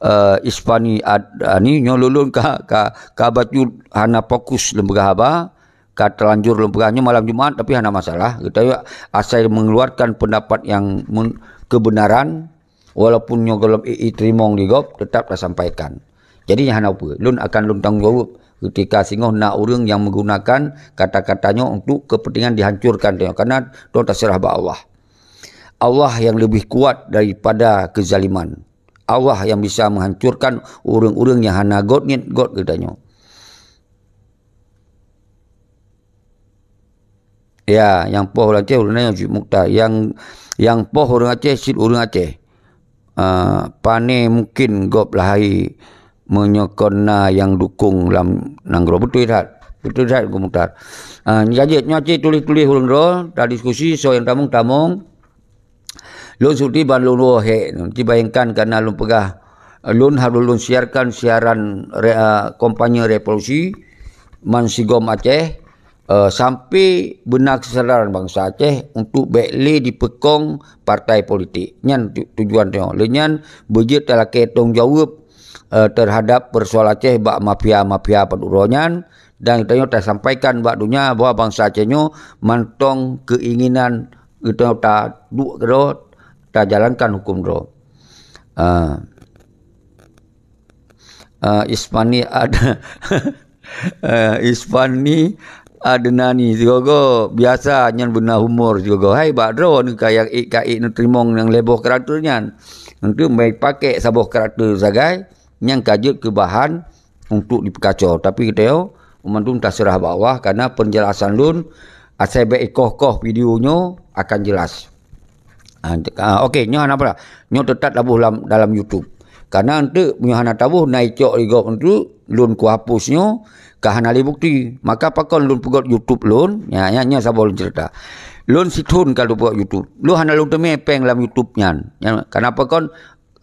eh, Ispani Ad-, Ani, nyoe lôn ka, ka, ka bacut hana fokus lôn peugah haba. Ka terlanjur lôn peugah nyoe malam Jumat, tapi hana masalah. Geutanyoe asai mengeluarkan pendapat yang men-, kebenaran, walaupun nyoe gohlom i, i teurimong di gob, tetap tasampaikan. Jadi hana peue, lôn akan lôn tanggong jaweueb ketika singoh na ureuëng yang menggunakan kata-kata nyoe untuk kepentingan dihancurkan tanyoe, karena droe taseurah bak Allah. Allah yang lebih kuat daripada kezaliman. Allah yang bisa menghancurkan ureuëng-ureuëng yang hana göt niet göt geutanyoe. Ya, nyang poh ureuëng Aceh ureuëng nyan cit Mukhtar. Nyang, nyang poh ureuëng Aceh cit ureuëng Aceh. Ah, pane mungkin gob lahai meunyoe kon na nyang dukung lam nanggroe. Beutôi that. Beutôi that Teungku Mukhtar. Ah, nyoe cit, nyoe cit tuléh-tuléh ureuëng droe, tadiskusi, soe nyang tamong-tamong. Lôn seperti ban lôn woe hék, nanti bayangkan karena lôn peugah, lôn harôh lôn siarkan siaran re-, ah, kampanye revolusi, man sigom Aceh, eh, sampai beuna keusadaran bansa Aceh untuk bék lé dipeukong partai politik. Nyan tu-, tujuan tanyoe. Lé nyan beujeuet talakée tanggung jaweueb, eh, teuhadab peusoalan Aceh bak mafia-mafia padub droe nyan, dan geutanyoe tasampaikan bak donya bahwa bansa Aceh nyoe mantong keinginan geutanyoe taduek keudroe, tajalankan huköm droe. Ah. Ah, Ispani ada, ah, Ispani Adnani sigogo biasa nyan beuna humor sigogo. Hai bak droe ni ka ék ka ék neuteurimong nyang lhée boh karakter nyan. Untuk mai pakai saboh karakter sagai nyang ka jeuet keu bahan untuk dipeukaco. Tapi geutanyoe mandum taseurah bak Allah, karena penjelasan lôn asai bék ikoh-koh video nyoe akan jelas. Ah, okey, nyoe hana apa. Nyoe teutap taboh lam, dalam YouTube. Karena enteuk meunyoe hana taboh, na icok lé gob enteuk, lôn kuhapus nyoe, ka hana lé bukti. Maka pakon lôn peugöt YouTube lôn? Nya, nya, nya saboh lôn cerita. Lôn sithon ka lôn peugöt YouTube. Lôn hana lôn teumé péng lam YouTube nyan. Nya, kenapa kon,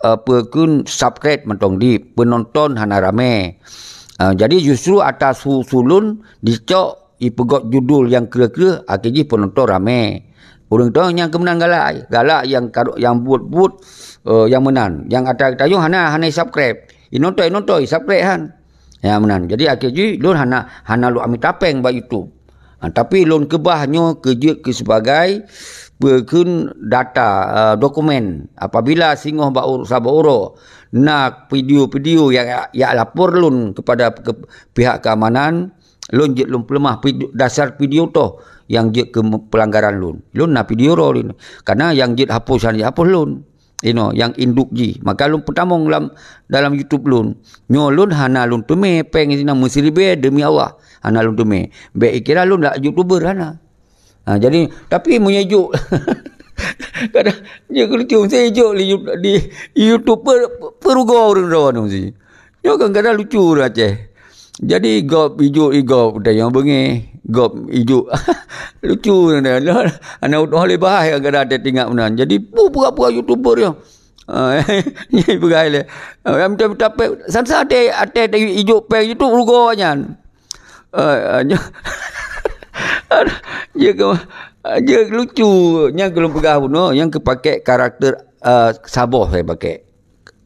eh, peue kheun subscribe mantong di, penonton hana ramé. Ah, jadi justru atas su-, su lôn dicok ipeugöt judul nyang kreueh-kreueh, akhé jih penonton ramé. Ureuëng tu nyang keumeunan galak, galak nyang karok, nyang buet-buet, eh, nyang meunan. Nyang ata geutanyoe hana, hana subscribe. Inonton, inonton, subscribe han. Nyang meunan. Jadi akhé jih lôn hana, hana lôn amita péng bak YouTube. Ha, tapi lôn keubah nyoe keu jeuet keu sebagai peue kheun data, eh, dokumen. Apabila singoh bak ur-, saboh uroe na video-video nyang, nyang lapor lôn kepada ke-, pihak keamanan, lôn jeuet lôn peuleumah vid-, dasar video toh nyang jeuet keu me-, peulanggaran lôn. Lôn na video droe lôn. Karena nyang jeuet hapus, hana jeuet hapus lôn. Inoe, nyang induk jih. Maka lôn peutamong lam, dalam YouTube lôn. Nyoe lôn hana lôn teumé péng sinan meusiribée demi Allah. Hana lôn teumé. Bék ikira lôn dak YouTuber, hana. Ha, jadi, tapi meunyoe jok, kadang jeuet keu lucu, meusé jok di, di YouTube per-, peurugoe ureuëng droe nyoe meusi. Nyoe kan kadang lucu ureuëng Aceh. Jadi gob ijok, igob, ada nyang beungéh, gob ijok. Lucu nyan. Aneuk utoh lé bahai kadang-kadang teuingat meunan. Jadi, pu-, pura-pura YouTuber nyoe. Ah, nyan peugah lé. Ah, minta-minta péng. San-san até, até ijok péng YouTube rugoe nyan. Ah, ah, nyoe. Aduh, jeuet keu, jeuet lucu. Nyang keu lôn peugah bunoe, nyang keu pakai karakter, ah, saboh saya pakai.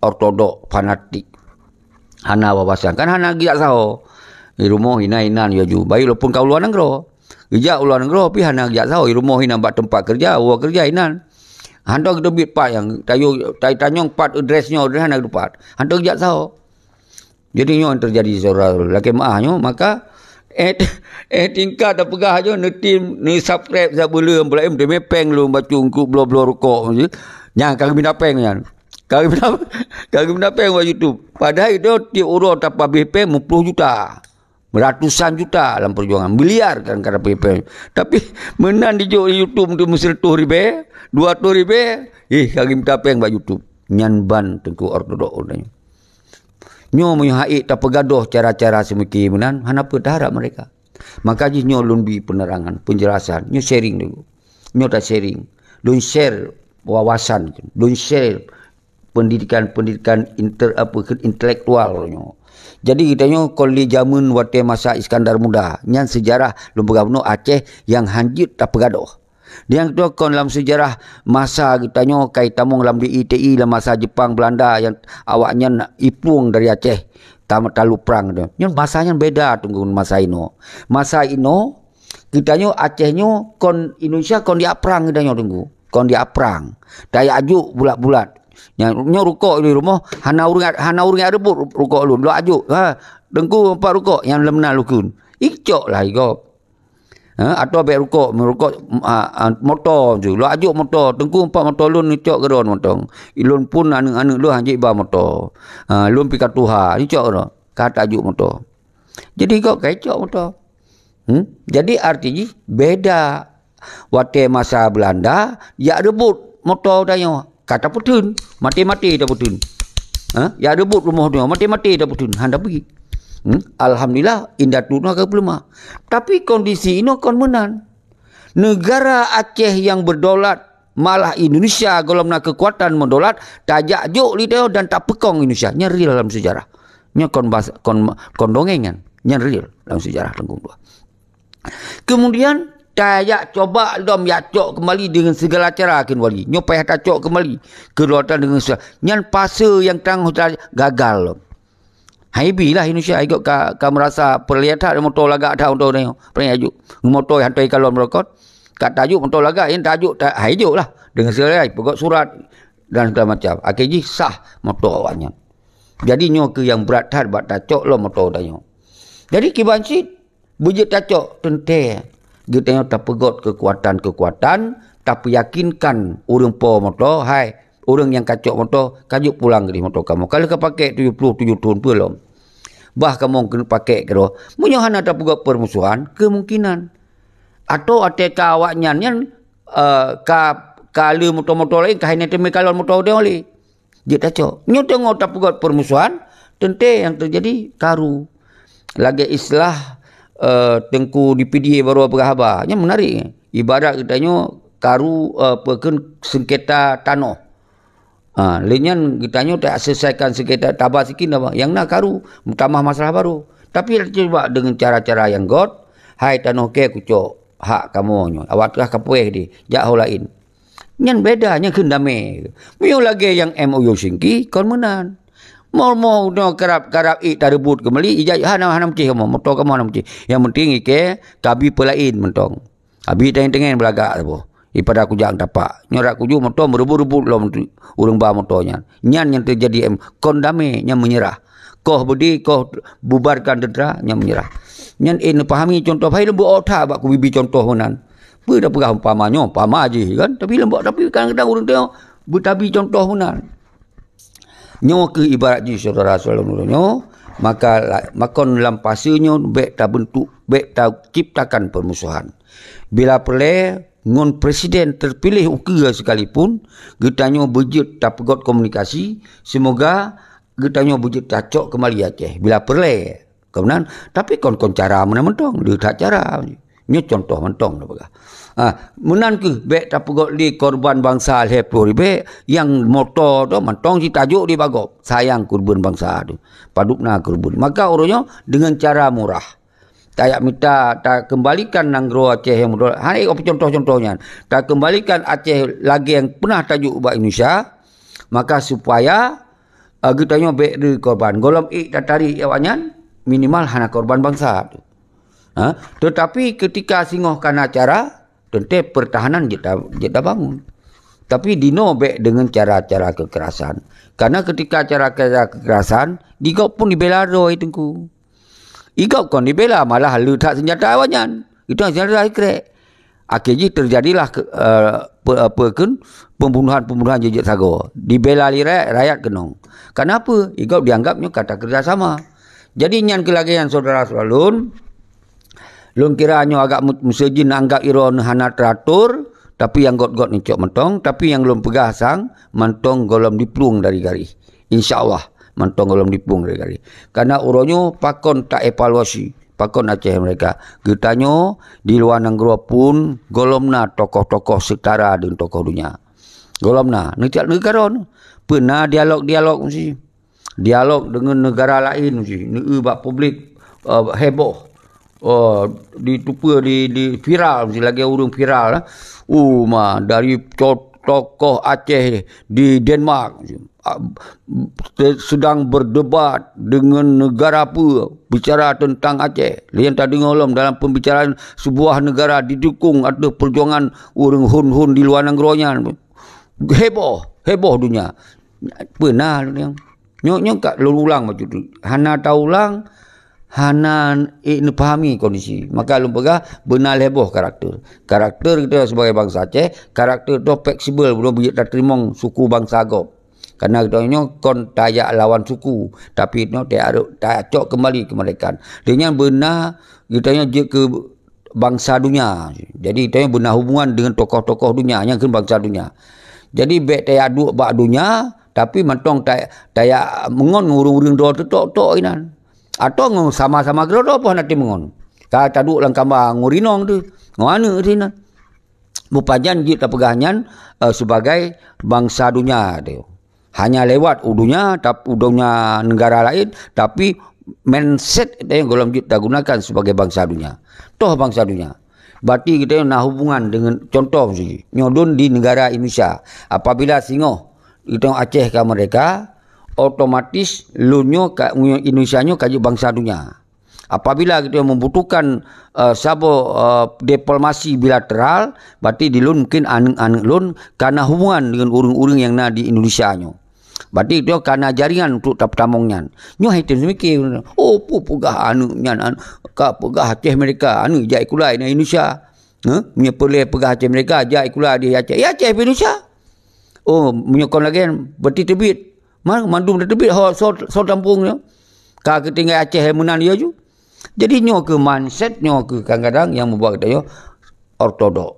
Ortodok, fanatik. Hana wawasan. Kan hana geujak saho. Di rumoh inan-inan laju. Baik walaupun ka u luwa nanggroe. Geujak u luwa nanggroe, pi hana geujak saho. Di rumoh inan bak teumpat keureuja, woe keureuja inan. Hantom geuteubiet pat nyang tayo, ta-, tanyong pat address nyoe, address hana geuteupat. Hantom geujak saho. Jadi nyoe nyang teujadi saudara lakée meuah nyoe, maka, eh, eh, tingkat tapeugah aja, neutim, neu-subscribe sabeuleu, peulaén teumé péng lôn bacut engkuk bloe-bloe rukok. Nyan ka geumita péng nyan. Ka geumita, ka geumita péng bak YouTube. Padahai itu tiep uroe tapabéh péng meuplôh juta. Ratusan juta lam perjuangan. Miliar kadang-kadang tapabéh péng. Tapi meunan dijok di YouTube tu meusireutôh ribée, dua reutôh ribée, eh, ka geumita péng bak YouTube. Nyan ban teungku ortodok ureuëng nyoe. Nyoe meunyoe hait tapeugadoh cara-cara seumiké meunan, hana peue taharap meureka. Maka jih nyoe lôn bi penerangan, penjelasan. Nyoe sharing dulu. Nyoe ta sharing. Lôn share wawasan, lôn share pendidikan-pendidikan inter-, apa, intelektual nyoe. Jadi geutanyoe kon lé jameun watée masa Iskandar Muda. Nyan seujarah lôn peugah bunoe Aceh nyang hanjeuet tapeugadoh. Nyang keudua kon lam seujarah masa geutanyoe kai tamong lam D I T I lam masa Jepang Belanda nyang awaknyan ipueng dari Aceh tam-, talu prang tu. Nyan masa nyan beda teungku masa inoe. Masa inoe geutanyoe Aceh nyoe kon Indonesia kon diak prang geutanyoe teungku. Kon diak prang. Tayak juk bulat-bulat. Nyan nyoe rukok di rumoh hana ureuëng, hana ureuëng rebot rukok lôn. Lok ajuk. Ha, teungku empat rukok nyang lem na lukun. Icok lah igop. Ha, atau bék rukok, meurukok, a, a, moto tu. Lok ajuk moto, teungku empat moto lôn neucok keudroe moto. Lôn pun aneuëk-aneuëk lôn hanjeuet ba moto. Ha, lôn pih ka tuha, neucok keudroe. Ka tajuk moto. Jadi kok ka icok moto. Hmm? Jadi arti jih beda. Watée masa Belanda, jak rebot moto tanyoe. Ka tapeutheun, maté-maté tapeutheun. Ha? Jak rebot rumoh nyoe, maté-maté tapeutheun. Han tapi. Hmm? Alhamdulillah, indatu nyoe ka peuleumah. Tapi kondisi inoe kon meunan. Negara Aceh yang berdaulat, malah Indonesia golom na kekuatan mendaulat, tajak jok lé tanyoe dan tapeukong Indonesia. Nyan real dalam sejarah. Nyan kon bahasa, kon, kon dongeng nyan. Nyan real dalam sejarah teungku dua. Kemudian tajak cuba lom jak cok kembali dengan segala cara kheun wali. Nyoe payah tacok kembali kedaulatan dengan segala. Nyan fase nyang tanggoh ta-, gagal lom. Hai bi lah Indonesia ikut ka, ka merasa perlihat that moto lagak that moto nyoe. Paling ajuk. Moto hantoi kalon merokot. Ka tajuk moto lagak, yang tajuk ta-, hai juk lah. Dengan segala peugah surat dan segala macam. Akhé jih sah moto awaknyan. Jadi nyoe keuh nyang brat that bak tacok lom moto tanyoe. Jadi kiban cit beujeuet tacok teuntée geutanyoe tapeugot keukuatan-keukuatan, tapeuyakinkan ureuëng po moto, hai ureuëng nyang kacok moto, kajok pulang keudeh moto kamoe. Ka lheueh kapakek tujoh ploh tujoh thon peue lom. Bah kamoe keuneuk pakek keudroe. Meunyoe hana tapeugot peurmusohan, keumungkinan. Atau até ka awaknyan nyan, eh, ka, ka le moto-moto laén, ka hai na teumé kalon moto udeueng lé. Jeuet tacok. Nyoe teungoh tapeugot peurmusohan, teuntée nyang teujadi karu. Lagée istilah, eh, Teungku di Pidie baru peugah haba. Nyan menarik. Ibarat geutanyoe karu, eh, peukheun sengketa tanoh. Ha, lé nyan geutanyoe tak selesaikan sengketa taba sikin taba. Nyang na karu, meutamah masalah baru. Tapi cuba dengan cara-cara nyang got, hai tanoh kée kucok hak kamoe nyoe. Awak teuka kapuéh deh, jak ho laén. Nyan beda, nyan kheun damé. Meunyoe lagée nyang M O U Singki, kon meunan. Mo-mo unoe karab-karab ék tareubot keumeuli, ijak hana, hana meucéh kamoe, moto kamoe hana meucéh. Nyang penting ikée kabi peulaén mantong. Abi tangen-tangen beulagak saboh. Ipada kujang tapak. Nyoe rak kuju moto meureubot-reubot lom tu ureuëng ba moto nyan. Nyan nyang teujadi em kon damé nyang meunyeurah. Koh beudé, koh bubarkan teuntara nyang meunyeurah. Nyan eh neupahami contoh, hai leumbok otak bak kubibi contoh meunan. Peue dah peugah umpama nyoe, umpama jih kan. Tapi leumbok, tapi kadang-kadang ureuëng tengok beutabi contoh meunan. Nyoe keuh ibarat jih syedara-syedara lôn nyoe, maka la-, makon lam fase nyoe bék tabentuk, bék taciptakan peurmusohan. Bila peureulée ngon presiden teupiléh ukeue sekalipun, geutanyoe beujeuet tapeugot komunikasi, seumoga geutanyoe beujeuet tacok keumbali Aceh. Bila peureulée, Ka meunan, tapi kon-kon cara meunan mantong, le that cara. Nyoe contoh mantong na peugah. Ah, meunan kheueh bék tapeugot lé korban bansa lhée ploh ribée nyang moto tu mantong jitajok di bagop. Sayang keureubeuen bansa tu. Padub na keureubeuen. Maka uroe nyoe deungon cara murah. Tajak mita takeumbalikan nanggroe Aceh nyang meudola. Hana ikoh peucontoh-contoh nyan. Takeumbalikan Aceh lagée nyang peunah tajok ubak Indonesia. Maka supaya, eh, geutanyoe bék le korban. Gohlom ék tatarék awaknyan, minimal hana korban bansa tu. Ha? Tetapi ketika singoh kana cara, teuntée pertahanan jeuet ta-, jeuet tabangun. Tapi dinoe bék deungon cara-cara kekerasan. Karena ketika cara-cara kekerasan, di gob pun dibela droe Teungku. I gob kon dibela, malah le that seunjata awaknyan. Itu seunjata sikrek. Akhé jih teujadilah ke, eh, pe-, apa kheun, pembunuhan-pembunuhan jijak sagoe. Dibela lé rakyat, rakyat keunong. Kenapa? I gob dianggap nyoe ka takeureuja sama. Jadi nyan keuh lagée nyan syedara-syedara lôn, lôn kira nyoe agak mu-, meuseujid anggap droeneuh hana teuatur, tapi nyang got-got neucok mantong, tapi nyang lôn peugah sang mantong gohlom diplueng dari garéh. Insya Allah, mantong gohlom diplueng dari garéh. Karena uroe nyoe pakon taevaluasi, pakon Aceh merdeka. Geutanyoe di luwa nanggroe pun gohlom na tokoh-tokoh setara deungon tokoh donya. Gohlom na, neucak neukaron. Peue na dialog-dialog meusi. Dialog deungon negara laén meusi. Neueu bak publik, eh, heboh. Oh, ditupeue di, di viral, meusi lagée ureuëng viral, eh. Oh, ma, dari co-, tokoh Aceh di Denmark, ah, te-, sedang berdebat dengan negara apa, bicara tentang Aceh. Lheueh nyan tadeungoe lom dalam pembicaraan sebuah negara didukung atau perjuangan ureuëng hun-hun di luwa nanggroe nyan. Heboh, heboh dunia. Peue na lôn nyang Nyoe, nyoe ka lôn ulang bacut tu. Hana taulang, hana ék neupahami kondisi. Maka lôn peugah, beuna lhée boh karakter. Karakter geutanyoe sibagai bansa Aceh, karakter tu fleksibel, bunoe bijék tateurimong suku bansa gob. Karena geutanyoe kon tajak lawan suku, tapi nyoe tajak, tajak cok keumbali keumerdekaan. Lheueh nyan beuna geutanyoe jeuet keu bansa dunia. Jadi, tanyoe beuna hubungan deungon tokoh-tokoh dunia, nyang kheun bansa dunia. Jadi, bék tajak duek bak dunia, tapi mantong ta-, tajak meungon ureuëng-ureuëng droe teutok-tok inan. Atau ngon sama-sama keudroe-droe pih hana teumeungon. Ka taduek lam kamba ngon rinong tu, ngon aneuëk tu inan. Meupajan jeuet tapeugah nyan, eh, sebagai bansa dunia tu. Hanya lewat u dunia, tap-, u dunia negara laén, tapi mindset nyang gohlom jeuet tagunakan sebagai bansa dunia. Toh bansa dunia. Berarti kita na hubungan dengan, contoh si, nyoe di negara Indonesia. Apabila singoh kita Aceh ka merdeka, otomatis lôn nyoe ka, Indonesia nyoe ka jeuet bansa dunia. Apabila kita membutuhkan, eh, saboh, eh, diplomasi bilateral, berarti di lôn mungkin aneuk-aneuk lôn kana hubungan dengan ureuëng-ureuëng nyang na di Indonesia nyoe. Berarti itu kana jaringan untuk tapeutamong nyan. Nyoe hai tem seumike, oh, peue peugah aneuk nyan, an-, ka peugah Aceh merdeka, aneuk jak ikulai na Indonesia. Huh? Meunyoe peureulée peugah Aceh merdeka, jak ikulai di Aceh. Ya Aceh Indonesia. Oh, meunyoe kon lagée berarti teubiet. Ma-, mandum teubiet ho so, so tampung nyoe. Ka keutinggai Aceh meunan ya ju. Jadi nyoe ke mindset, nyoe ke kadang-kadang yang membuat kita nyoe ortodok.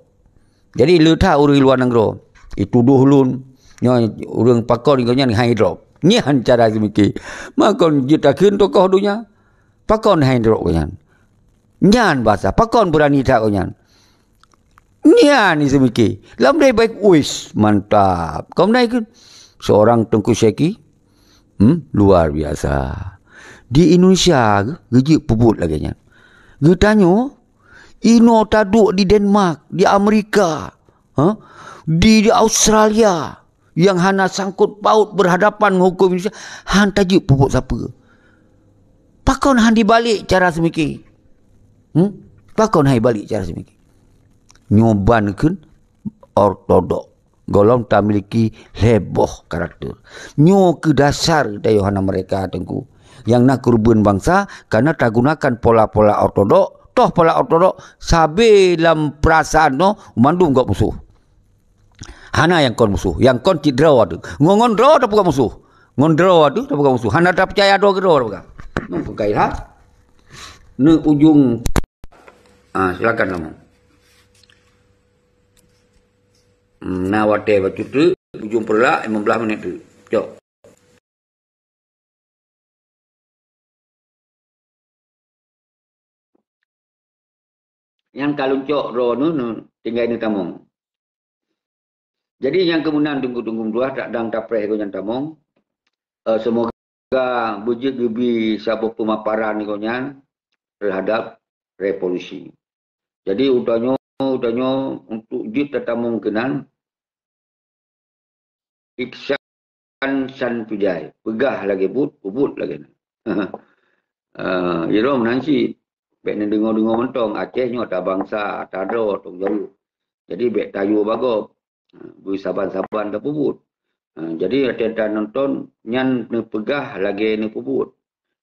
Jadi le that ureuëng luar nanggroe itudoh lôn, nyoe ureuëng pakon ngon nyan hai drop. Nyan cara seumike. Makon jeuet takheun tokoh donya. Pakon hai drop ngon nyan. Nyan bahasa, pakon berani that ngon nyan. Nyan seumike. Lam dai baik, uish, mantap. Kau meunai ke? Seorang Tengku Syeki. Hmm, luar biasa. Di Indonesia ke, geujeuet peubuet lagée nyan. Geutanyoe, inoe taduek di Denmark, di Amerika, ha? Di, di Australia, yang hana sangkut paut berhadapan ngon huköm Indonesia, han tajeuet peubuet sapeue. Pakon han dibalik cara seumike? Hmm? Pakon han dibalik cara seumike? Nyoe ban kheun ortodok. Gohlom tamiliki lhée boh karakter. Nyoe keu dasar geutanyoe hana merdeka, Teungku. Nyang na keureubeuen bansa, karena tagunakan pola-pola ortodok, toh pola ortodok sabe lam peurasaan nyoe mandum gob musoh. Hana nyang kon musoh, nyang kon cit droe teuh. Ngon, ngon droe tapeugah musoh. Ngon droe teuh tapeugah musoh. Hana tapeucaya droe keu droe tapeugah. Nyoe peukai ha. Neu ujong. Ah, silakan kamu. Hmm, na watée bacut teuk, ujong peureulak lima belas minit teuk. Cok. Nyang ka lôn cok droeneuh, tinggai neutamong. Jadi nyang keumunan tunggu-tunggu dua tak dang tapreh geuh nyang tamong. Eh, semoga beujeuet geubi saboh peumaparan geuh nyan terhadap revolusi. Jadi utanyoe, utanyoe untuk jeuet tatamong keunan iksan san pijai, peugah lagée buet, peubuet lagée nyan. Ah, ilom nan cit, bék neudeungoe-deungoe mantong Aceh nyoe ata bansa, ata droe tong jaweueb. Jadi bék tayue bagob. Ha, beusaban-saban tapeubuet. Ha, jadi watée tanonton nyan neupeugah lagée neupeubuet.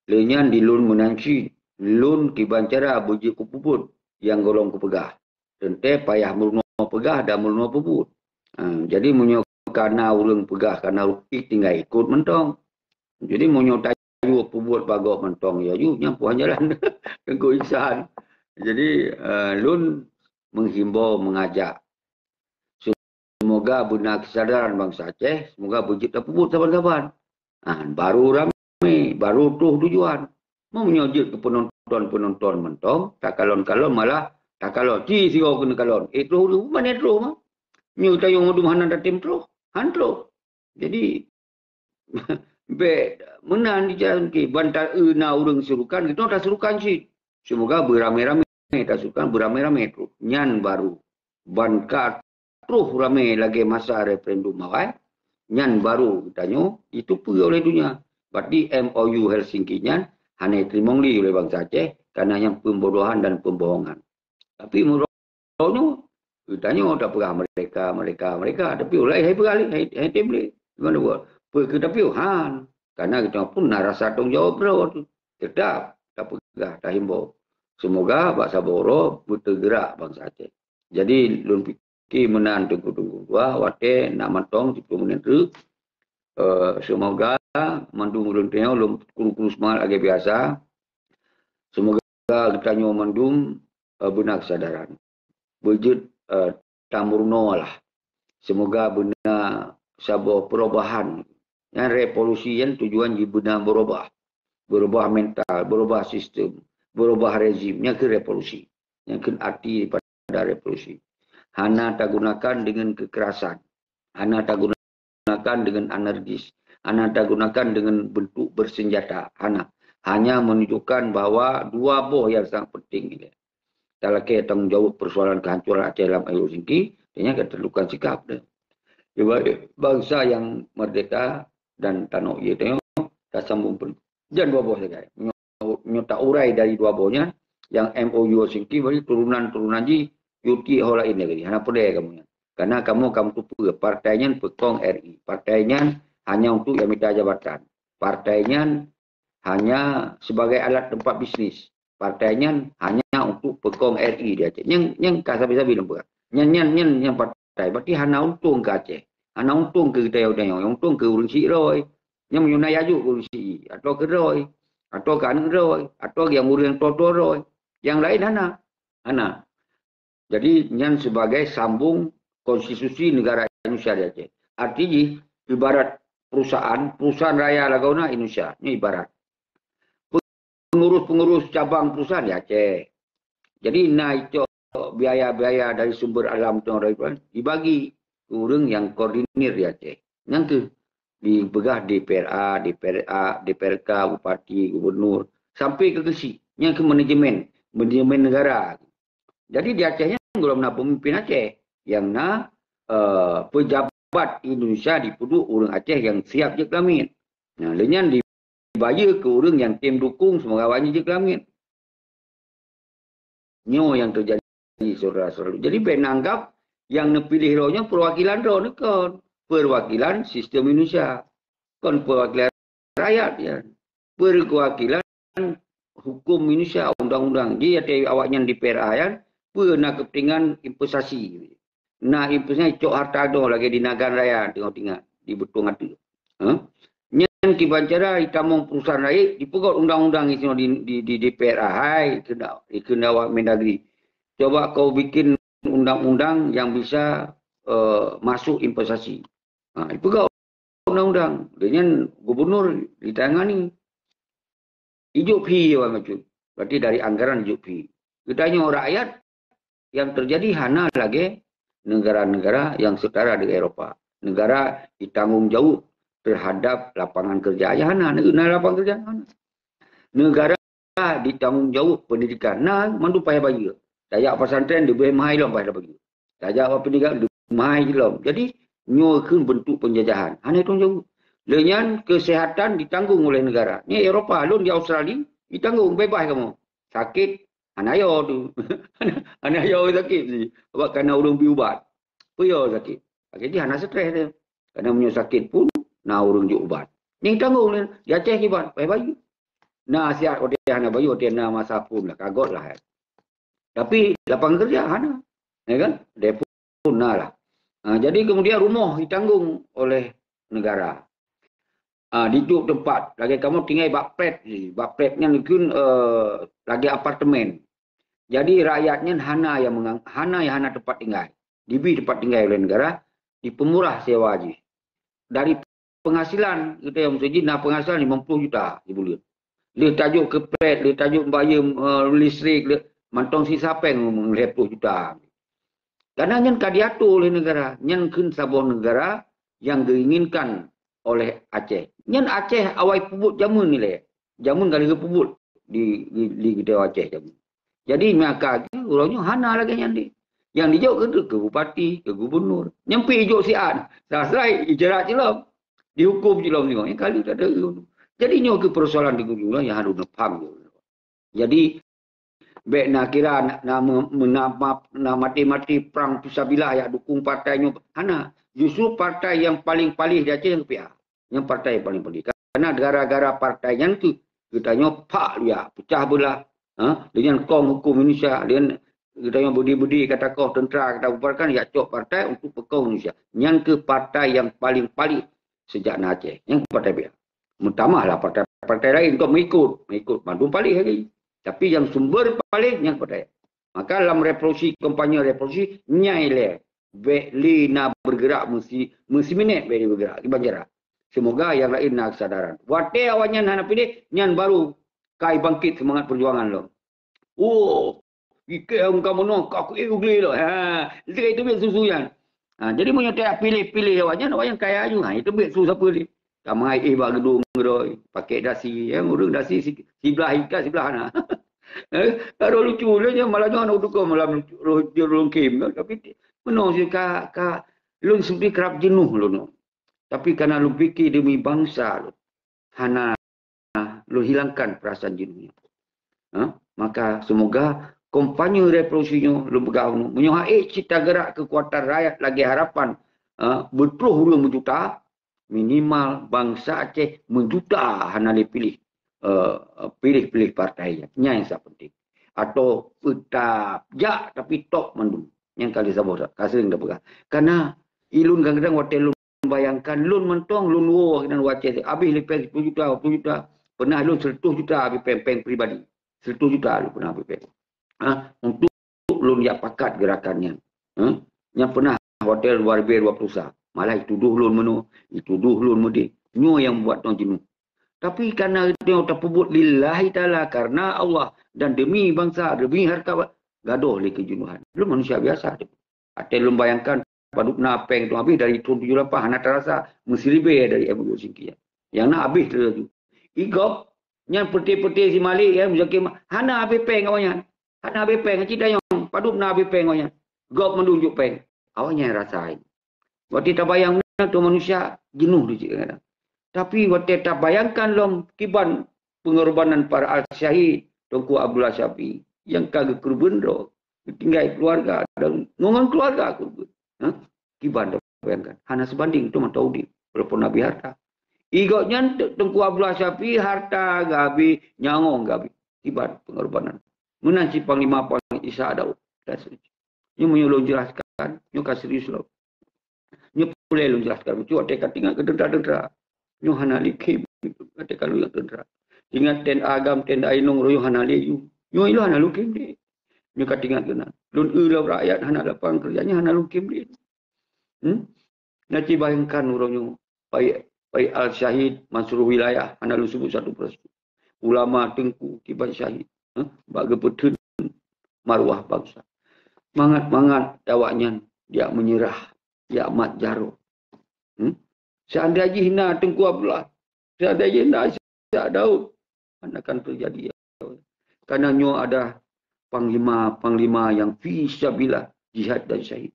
Lé nyan di lôn meunan cit, lôn kiban cara beujeuet kupeubuet nyang gohlom kupeugah. Teuntée payah meurunoe peugah dan meurunoe peubuet. Ha, jadi meunyoe kana ureuëng peugah, kana ruki tinggai ikot mantong. Jadi meunyoe tayue peubuet bagob mantong ya ju nyan puhan jalan teungku insan. Jadi, eh, lôn menghimbau, mengajak. Semoga beuna kesadaran bansa Aceh, semoga beujeuet tapeubuet saban-saban. Ha, baru ramé, baru troh tujuan. Meunyoe jeuet keu penonton-penonton mantong, takalon-kalon malah takalon. Ci sigoe keuneuk kalon. Eh, troh ureuëng, mana troh mah? Nyoe tayong mandum hana tatem troh. Han troh. Jadi, bék meunan di jalan ke, ban ta-, na ureuëng surukan, kita tasurukan cit. Semoga beramai-ramai tasurukan, beramai-ramai troh. Nyan baru. Ban ka troh ramai lagée masa referendum awai, nyan baru geutanyoe jiteupeue oleh dunia. Berarti M O U Helsinki nyan hana teurimong lé oleh bansa Aceh, karena nyan pembodohan dan pembohongan. Tapi meunurot nyoe, geutanyoe tapeugah mereka, mereka, mereka. Tapi ulai hai peugah lé, hai, hai tem lé. Gimana buat? Peue keu tapi han. Karena kita pun na rasa tanggung jawab droe tu. Tetap tapeugah, tahimbau. Semoga bak saboh uroe beuteugerak bansa Aceh. Jadi, lôn pike meunan teungku-teungku dua, watée na mantong siploh menit teuk. Eh, semoga mandum ureuëng teuh lôn kuru-kuru seumangat lagée biasa. Semoga geutanyoe mandum, eh, beuna kesadaran. Beujeuet, eh, tameurunoe lah. Semoga beuna saboh perubahan. Nyan revolusi nyan tujuan jih beuna berubah. Berubah mental, berubah sistem, berubah rezim. Nyan keuh revolusi. Nyan keuh arti daripada revolusi. Hana tagunakan dengan kekerasan. Hana tagunakan dengan anarkis. Hana tagunakan dengan bentuk bersenjata. Hana. hanya menunjukkan bahwa dua boh yang sangat penting ini. Talakée tanggung jawab persoalan kehancuran Aceh dalam Helsinki, dan nyang ka tentukan sikap dia. Ibarat bangsa yang merdeka dan tanoh ie tengok, dah sambung pun. Dan dua boh sagai. Nyoe, nyoe tak urai dari dua boh nyan, yang M O U Helsinki, bagi turunan-turunan ji, yuti ho lain lagi. Hana peudeh kamu nyan. Karena kamu, kamu tu peue, partai nyan peukong R I. Partai nyan hanya untuk yang minta jabatan. Partai nyan hanya sebagai alat tempat bisnis. Partai nyan hanya untuk peukong R I di Aceh. Nyang, nyang ka sabe-sabe lom peugah. Nyan, nyan, nyan, nyang partai. Berarti hana untông keu Aceh. Hana untông keu geutanyoe-tanyoe. Nyang untông keu ureuëng syiek rhoi. Nyang meunyoe na yajok keu ureuëng syiek. Atau keu rhoi. Atau keu aneuëk rhoi. Atau nyang ureuëng tua-tua rhoi. Yang lain hana. Hana. Jadi, nyan sebagai sambung konstitusi negara Indonesia di Aceh. Arti jih, ibarat perusahaan, perusahaan raya lagoe na Indonesia. Nyoe ibarat. Pengurus-pengurus cabang perusahaan di Aceh. Jadi, na icok biaya-biaya dari sumber alam tu, dibagi ke ureuëng yang koordinir di Aceh. Nyang keuh dipeugah D P R A, D P R A, D P R K, bupati, gubernur, sampai ke keuchik. Nyang keuh manajemen, manajemen negara. Jadi di Aceh nyan gohlom na pemimpin Aceh, nyang na, eh, pejabat Indonesia dipeuduek ureuëng Aceh nyang siap jeuet keu lamiet. Nah, lé nyan dibayeue keu ureuëng nyang tem dukung semoga awaknyan jeuet keu lamiet. Nyoe nyang teujadi, saudara-saudara. Jadi, bèk neuanggap nyang neupiléh droe nyoe peuwakilan droe, kon. Peuwakilan sistem Indonesia. Kon peuwakilan rakyat nyan. Peuwakilan hukum Indonesia, undang-undang. Jadi, watèe awaknyan di P R A nyan, peue na keupentingan investasi. Na investasi cok hareuta droe lagèe di Nagan Raya, teungoh ingat, di Beutong Ateuk. Hah? Nyan kiban cara jitamong perusahaan rayeuk, jipeugöt undang-undang di, di, di, di P R A, hai, keuheundak, keuheundak awak Mendagri. Coba kau bikin undang-undang yang bisa, eh, masuk investasi. Ha, jipeugöt undang-undang. Lé nyan gubernur ditangani. Ijok fee awak bacut. Berarti dari anggaran ijok fee. Geutanyoe rakyat yang terjadi hana lagèe negara-negara yang setara dengan Eropa. Negara ditanggung jawab terhadap lapangan kerja. Ya hana, na lapangan kerja hana. Negara ditanggung jawab pendidikan. Na mandum payah bayeue. Tajak pesantren leubeh mahai lom payah bayeue. Tajak pendidikan leubeh mahai lom. Jadi, nyoe keuh bentuk penjajahan. Hana tanggung jawab. Lé nyan kesehatan ditanggung oleh negara. Ni Eropa, lôn di Australia, ditanggung bebas kamu. Sakit, hana yo tu. Hana yo sakit ni. Awak kana ureuëng bi ubat. Peue yo sakit? Sakit jih hana stres dia. Karena meunyoe sakit pun, na ureuëng jok ubat. Nyang tanggung ni, di Aceh kiban, payah bayeue. Na siat watèe hana bayeue, watèe na masa phon lah, kagöt lah. Tapi lapangan kerja hana. Ya kan? Depot pun na lah. Ha, jadi kemudian rumoh ditanggung oleh negara. Ha, dijok teumpat. Lagèe kamoe tinggai bak flat ni. Bak flat nyan kheun, eh, lagèe apartemen. Jadi rakyat nyan hana nyang meungang-, hana nyang hana teumpat tinggai. Dibi teumpat tinggai oleh negara, dipeumurah sewa jih. Dari penghasilan, kita nyang meuseujid na penghasilan lima puluh juta sibuleuen. Lheueh tajok keu flat, lheueh tajok bayeue, eh, listrik, lheueh mantong sisa pèng lhèe ploh juta. Karena nyan ka diatur oleh negara. Nyan kheun saboh negara yang geuinginkan oleh Aceh. Nyan Aceh awai peubuet jameun ilèe. Jameun ka lheueh peubuet di, di, di geutanyoe Aceh jameun. Jadi, maka uroe nyoe hana lagèe nyan deh. Nyang dijok keu, keu bupati, keu gubernur. Nyang pi ijok siat. Sasai ijarat cilom. Dihukum cilom nyoe. Nyang kali tak ada. Jadi, nyoe keuh persoalan di gubernur yang harus neupaham. Jadi, bèk na kira na, na me-, meuna-, na maté-maté perang fisabilillah jak dukung partai nyoe. Hana. Justru partai yang paling paléh di Aceh nyang P A. Nyang partai paling paléh. Karena gara-gara partai nyan keuh geutanyoe phak luya, pecah beulah. Ha? Dengan kong hukum Indonesia, dengan geutanyoe beudé-beudé kata koh tentara, kata bubarkan, jak cok partai untuk peukong Indonesia. Nyan keuh partai yang paling paléh sejak na Aceh. Nyang partai P A. Meutamah lah partai-partai lain kok mengikut, mengikut mandum paléh lagi. Tapi yang sumber paléh nyang partai. Maka lam revolusi, kampanye revolusi, nyai lé, bèk lé na bergerak meusi-, meusiminét bèk lé bergerak, kiban cara. Semoga yang lain na kesadaran. Watèe awaknyan hana piléh, nyan baru kai bangkit semangat perjuangan lom. Oh, ikeu muka meunoe, ka kuék u glé lom. Ha, itu, itu bèk susu nyan. Ha, jadi meunyoe tajak piléh-piléh awaknyan, awaknyan kaya aju. Ha, itu bèk su sapeue lé. Tamai éh bak geudong roi, pakai dasi, ya, ureuëng dasi si-, siblah ikat, siblah hana. Eh, kalau lucu, dia je malah nyoe aneuk dukung malam roh dia lungkim, tapi menung si ka, ka lôn sendiri kerap jenuh lôn. Tapi karena lôn fikir demi bangsa lôn, hana lôn hilangkan perasaan jenuh nyan. Ha? Maka semoga kampanye revolusi nyoe lôn peugah nyoe, meunyoe hai cita gerak kekuatan rakyat lagi harapan, ha, berpuluh ureuëng berjuta, minimal bangsa Aceh menjuta hana lé pilih, eh, pilih-pilih partai nyan. Nyan yang sangat penting. Atau tetap jak tapi top mandum. Yang kali saboh ka sering dah peugah. Karena ilun kadang-kadang watèe lôn bayangkan lôn mantong lôn woe keunan wacée habéh lé péng sepuluh juta, dua puluh juta. Pernah lôn seratus juta habéh péng-péng pribadi. Seratus juta lôn pernah habéh péng. Ha, untuk lôn jak pakat gerakan nyan. Ha? Nyang pernah hotel dua ribu dua puluh sa. Malah ituduh lôn meunoe, ituduh lôn meudeh. Nyoe nyang buat lôn jenuh. Tapi karena nyoe tapeubuet lillahi taala, karena Allah dan demi bangsa, demi harta, gadoh lé keujenuhan. Lôn manusia biasa tu. Até lôn bayangkan padub na péng tu habéh dari thôn tujuh lapan hana terasa, meusiribèe dari M U Singkia. Yang na habéh terus tu. Igop nyan peuté-peuté si Malik ya, Muzakir, hana habéh péng awaknyan. Hana habéh péng, cit dayong, padub na habéh péng awaknyan. Gop mandum jok péng. Awaknyan rasa. Watèe tabayang na tu manusia jenuh di cik kadang. Tapi watèe tabayangkan lom kiban pengorbanan para al-syahid Teungku Abdullah Syafi'i yang ka geukeureubeuen droe, geutinggai keluarga dan ngon keluarga keureubeuen. Ha? Kiban tabayangkan. Hana sebanding tu mantong udép walaupun habéh harta. Igop nyan Teungku Abdullah Syafi'i harta geuhabéh, nyawöng geuhabéh. Kiban pengorbanan. Meunan cit Panglima Pang Isa Daud. Dan seterusnya. Nyoe meunyoe lôn jelaskan, nyoe ka serius lom. Nyoe peureulèe lôn jelaskan, beutôi watèe ka teuingat keu teuntara-teuntara. Nyoe hana lé khém, watèe ka lôn ingat teuntara. Ingat T N A Agam, T N A Inong, roh nyoe hana lé yum. Nyoe ilôn hana lôn khém deh. Nyoe ka teuingat keunan. Lôn eu lom rakyat hana lapangan kerja, nyoe hana lôn khém deh. Hmm? Na ci bayangkan uroe nyoe, baik, baik Al-Syahid Mansur Wilayah, hana lôn sebut satu persatu. Ulama teungku kiban syahid, eh, bak geupeutheun marwah bansa. Mangat-mangat awaknyan jak meunyeurah, jak mat jaroe. Hmm? Seandai jih na Teungku Abdullah, seandai jih na Ishak Daud, mana akan terjadi. Karena nyoe ada panglima-panglima yang fi sabilillah, jihad dan syahid.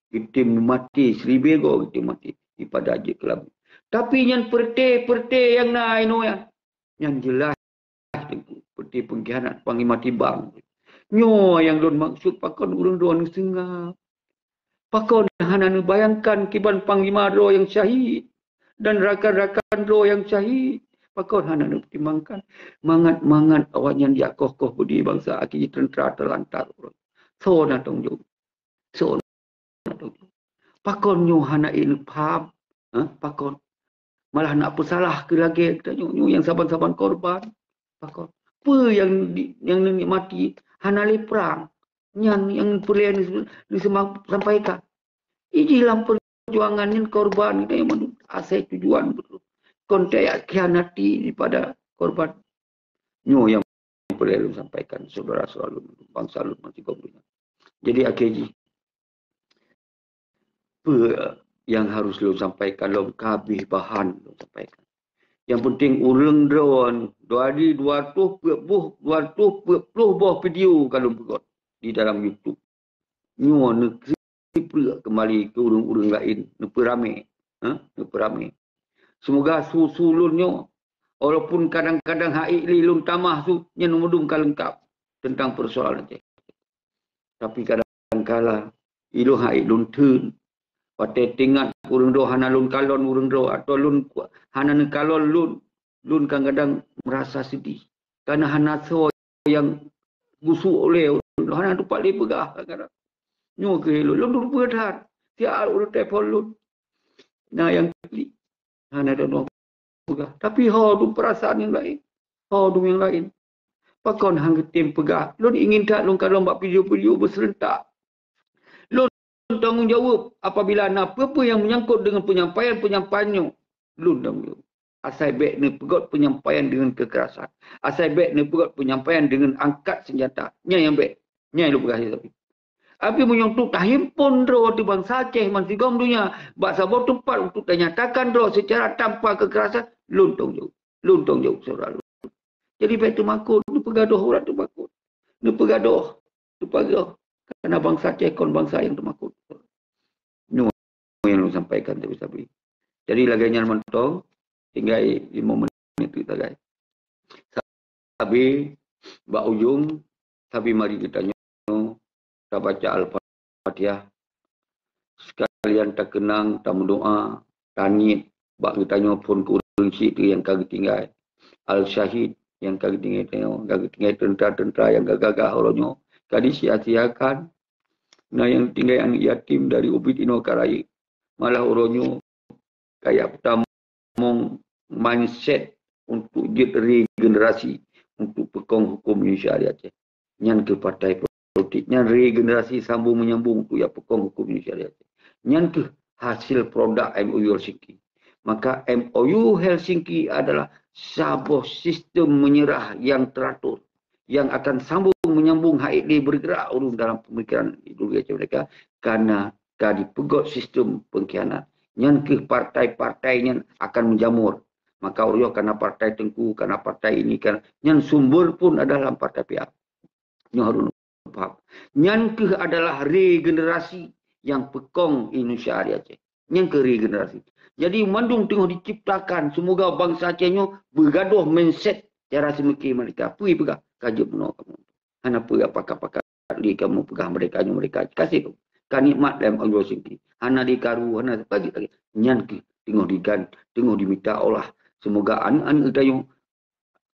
Geutem maté, siribèe goe geutem maté di padang jeuet keu labu. Tapi nyan peureté-peureté nyang na inoe nyan, nyan jeulaih teungku, peureté peungkhianat panglima tibang. Nyoe nyang lôn maksud pakon ureuëng droe neuseungab. Pakon hana neubayangkan kiban panglima droe nyang syahid dan rakan-rakan droe nyang syahid? Pakon hana neupeutimangkan mangat-mangat awaknyan jak koh-koh beudé bansa akhé jih teuntara teulantar ureuëng? Soe na tanggung jaweueb? Soe na tanggung jaweueb? Pakon nyoe hana ék neupaham? Ha? Pakon? Malah na peusalah keu lagée geutanyoe nyoe nyang saban-saban korban. Pakon? Peue nyang di, nyang neunikmati hana lé prang? Nyan nyang peureulée neuse-, neuseumang-, sampaikan. Iji lam perjuangan nyan korban geutanyoe mandum asai tujuan beutôi. Kon tajak khianati daripada korban. Nyoe nyang peureulée lôn sampaikan, syedara-syedara lôn, bansa lôn meusigom donya. Jadi akhé jih, peue nyang harus lôn sampaikan lom ka habéh bahan lôn sampaikan. Nyang penting ureuëng droe nyoe, dari dua ratus peuet boh, dua ratus peuet ploh boh video ka lôn peugot di dalam YouTube. Nyoe neukeupeue keumbali keu ureuëng-ureuëng laén, neupeuramé, ha? Neupeuramé. Semoga su-su lôn nyoe, walaupun kadang-kadang hak ék lé lôn tamah su, nyan meudum ka leungkap teuntang peusoalan Aceh. Tapi kadang kala ilôn hak ék lôn theun. Watée teuingat ureuëng droe hana lôn kalon ureuëng droe, atawa lôn ku-, hana neukalon lôn, lôn kadang-kadang meurasa seudeh. Karena hana soe nyang geusu lé ulôn, hana teumpat lé peugah kadang-kadang. Nyoe keuh lôn, lôn teupeue that. Siat ureuëng telepon lôn. Na nyang klik. Hana droeneuh peugah. Tapi ho dum peurasaan nyang laén. Ho dum nyang laén. Pakon han geutem peugah. Lôn ingin that lôn kalon bak video-video beuseurentak. Lôn tanggung jaweueb apabila na peue-peue nyang meunyangkot deungon peunyampaian-peunyampaian nyoe. Lôn tanggung jaweueb. Asai bék neupeugot peunyampaian deungon keukerasan. Asai bék neupeugot peunyampaian deungon angkat seunjata. Nyan nyang bék. Nyan nyang lôn peugah lé sabe. Tapi meunyoe untuk tahimpun droe ateueh bansa Aceh ban sigom donya bak saboh teumpat untuk tanyatakan droe secara tanpa kekerasan, lôn tanggung jaweueb. Lôn tanggung jaweueb syedara lôn. Jadi bèk teumakot, neupeugadôh ureueng teumakot. Neupeugadôh, teupagadôh. Karena bansa Aceh kon bansa nyang teumakot. Nyoe nyang lôn sampaikan sabe-sabe. Jadi lagèe nyan mantong, tinggai lima menit teuk sagai. Sabe bak ujong, sabe mari geutanyoe tabaca Al-Fatihah. Sekalian takeunang, tameudoa, taniet bak geutanyoe phôn keu ureueng syiek teuh nyang ka geutinggai. Al-syahid nyang ka geutinggai tanyoe, ka geutinggai teuntra-teuntra nyang ka gagah uroe nyoe, ka disia-siakan. Na nyang tinggai aneuk yatim dari ubit inoe ka rayeuk. Malah uroe nyoe kaya peutamong mindset untuk jeuet regenerasi untuk peukong huköm Indonesia di Aceh. Nyan keuh partai politik, nyan regenerasi sambung menyambung untuk ya peukong huköm Indonesia di Aceh. Nyan keuh hasil produk M O U Helsinki. Maka M O U Helsinki adalah saboh sistem menyerah yang teratur, yang akan sambung menyambung hai di bergerak ureueng dalam pemikiran ideologi Aceh Merdeka, karena ka dipeugöt sistem pengkhianat. Nyan keuh partai-partai nyan akan menjamur. Maka uroe nyoe kana partai Teungku, kana partai ini, kana, nyan sumber pun adalah lam partai P A. Nyoe harus paham. Nyan keuh adalah regenerasi yang peukong Indonesia di Aceh. Nyan keuh regenerasi. Jadi mandum teungoh diciptakan, semoga bansa Aceh nyoe beugadôh mindset cara seumike merdeka. Peue peugah? Ka jeuet bunoe kamoe. Hana peue pakar-pakar lé kamoe peugah merdeka nyoe merdeka. Kasih tu. Ka nikmat dalam Allah sendiri. Hana dikaru, hana lagi, lagi. Nyan keuh teungoh digan, teungoh dimita Allah. Semoga aneuk-aneuk geutanyoe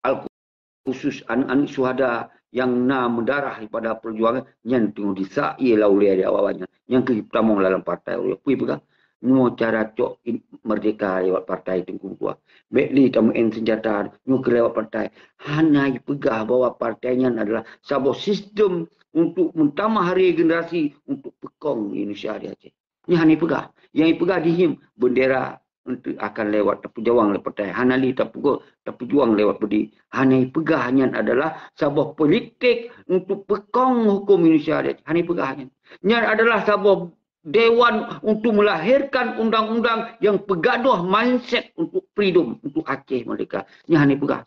al-khusus aneuk-aneuk syuhada nyang na meudarah daripada perjuangan nyan teungoh disa'i lam ulèe awak nyan. Nyan keuh tamong lam partai uroe nyoe. Peue peugah? Nyoe cara cok in-, merdeka lewat partai Teungku Meutuah. Bèk lé tameu'en seunjata nyoe keuh lewat partai. Hana jipeugah bahwa partai nyan adalah saboh sistem untuk meutamah regenerasi untuk peukong Indonesia di Aceh. Nyan hana jipeugah. Nyang jipeugah jih nyan bendera untuk akan lewat tapeujuang lé partai. Hana lé tapeugo-, tapeujuang lewat peudeh. Hana jipeugah nyan adalah saboh politik untuk peukong huköm Indonesia di Aceh. Hana jipeugah nyan. Nyan adalah saboh dewan untuk melahirkan undang-undang yang peugadôh mindset untuk freedom, untuk Aceh merdeka. Nyan hana jipeugah.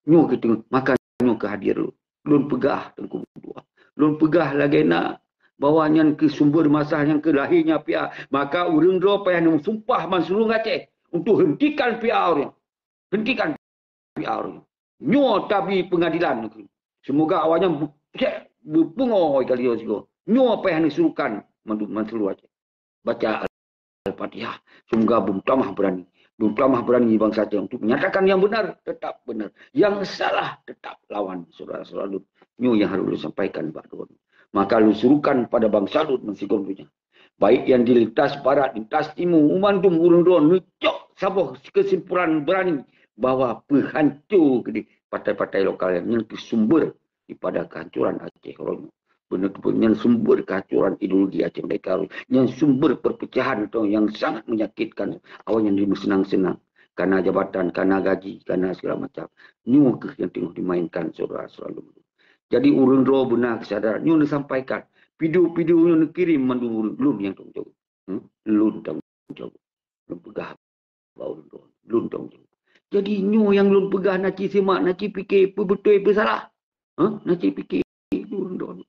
Nyoe keuh, maka nyoe keuh hadir lôn. Lôn peugah Teungku Meutuah. Lôn peugah lagèe na bahwa nyan keuh sumber masalah, nyan keuh lahé nya P A. Maka ureueng droe payah neumeusumpah ban seuluruh Aceh untuk hentikan P A uroe nyoe. Hentikan P A uroe nyoe. Nyoe tabi pengadilan keuh. Semoga awak nyan bu-, cèk beupungo kali nyoe sigoe. Nyoe payah neusurukan mandum ban seuluruh Aceh. Baca Al-Fatihah. Semoga beutamah berani. Beutamah berani bansa Aceh untuk menyatakan yang benar, tetap benar. Yang salah, tetap lawan, syedara-syedara lôn. Nyoe nyang harôh lôn sampaikan bak droeneuh. Maka lôn surukan pada bansa lôn meusigom donya. Baik nyang di lintas barat, lintas timu, mandum ureueng droe neucok saboh keusimpulan berani bahwa peuhanco keudeh partai-partai lokal nyan keuh sumber daripada kehancuran Aceh uroe nyoe. Beuneuteupeu nyan sumber kehancuran ideologi Aceh Merdeka. Nyan sumber perpecahan tu yang sangat menyakitkan. Awak nyan dimeuseunang-seunang. Kana jabatan, kana gaji, kana segala macam. Nyoe keuh nyang teungoh dimainkan syedara-syedara lôn. Jadi ureueng droe beuna keusadar. Nyoe neusampaikan. Video-video nyoe neukirém mandum ureueng lôn nyang tanggung jaweueb. Hmm? Lôn tanggung jaweueb. Lôn peugah bak ureueng droe. Lôn tanggung jaweueb. Jadi nyoe nyang lôn peugah na cit simak, na cit pike, peue beutôi, peue salah. Hah? Na cit pike ureueng droe.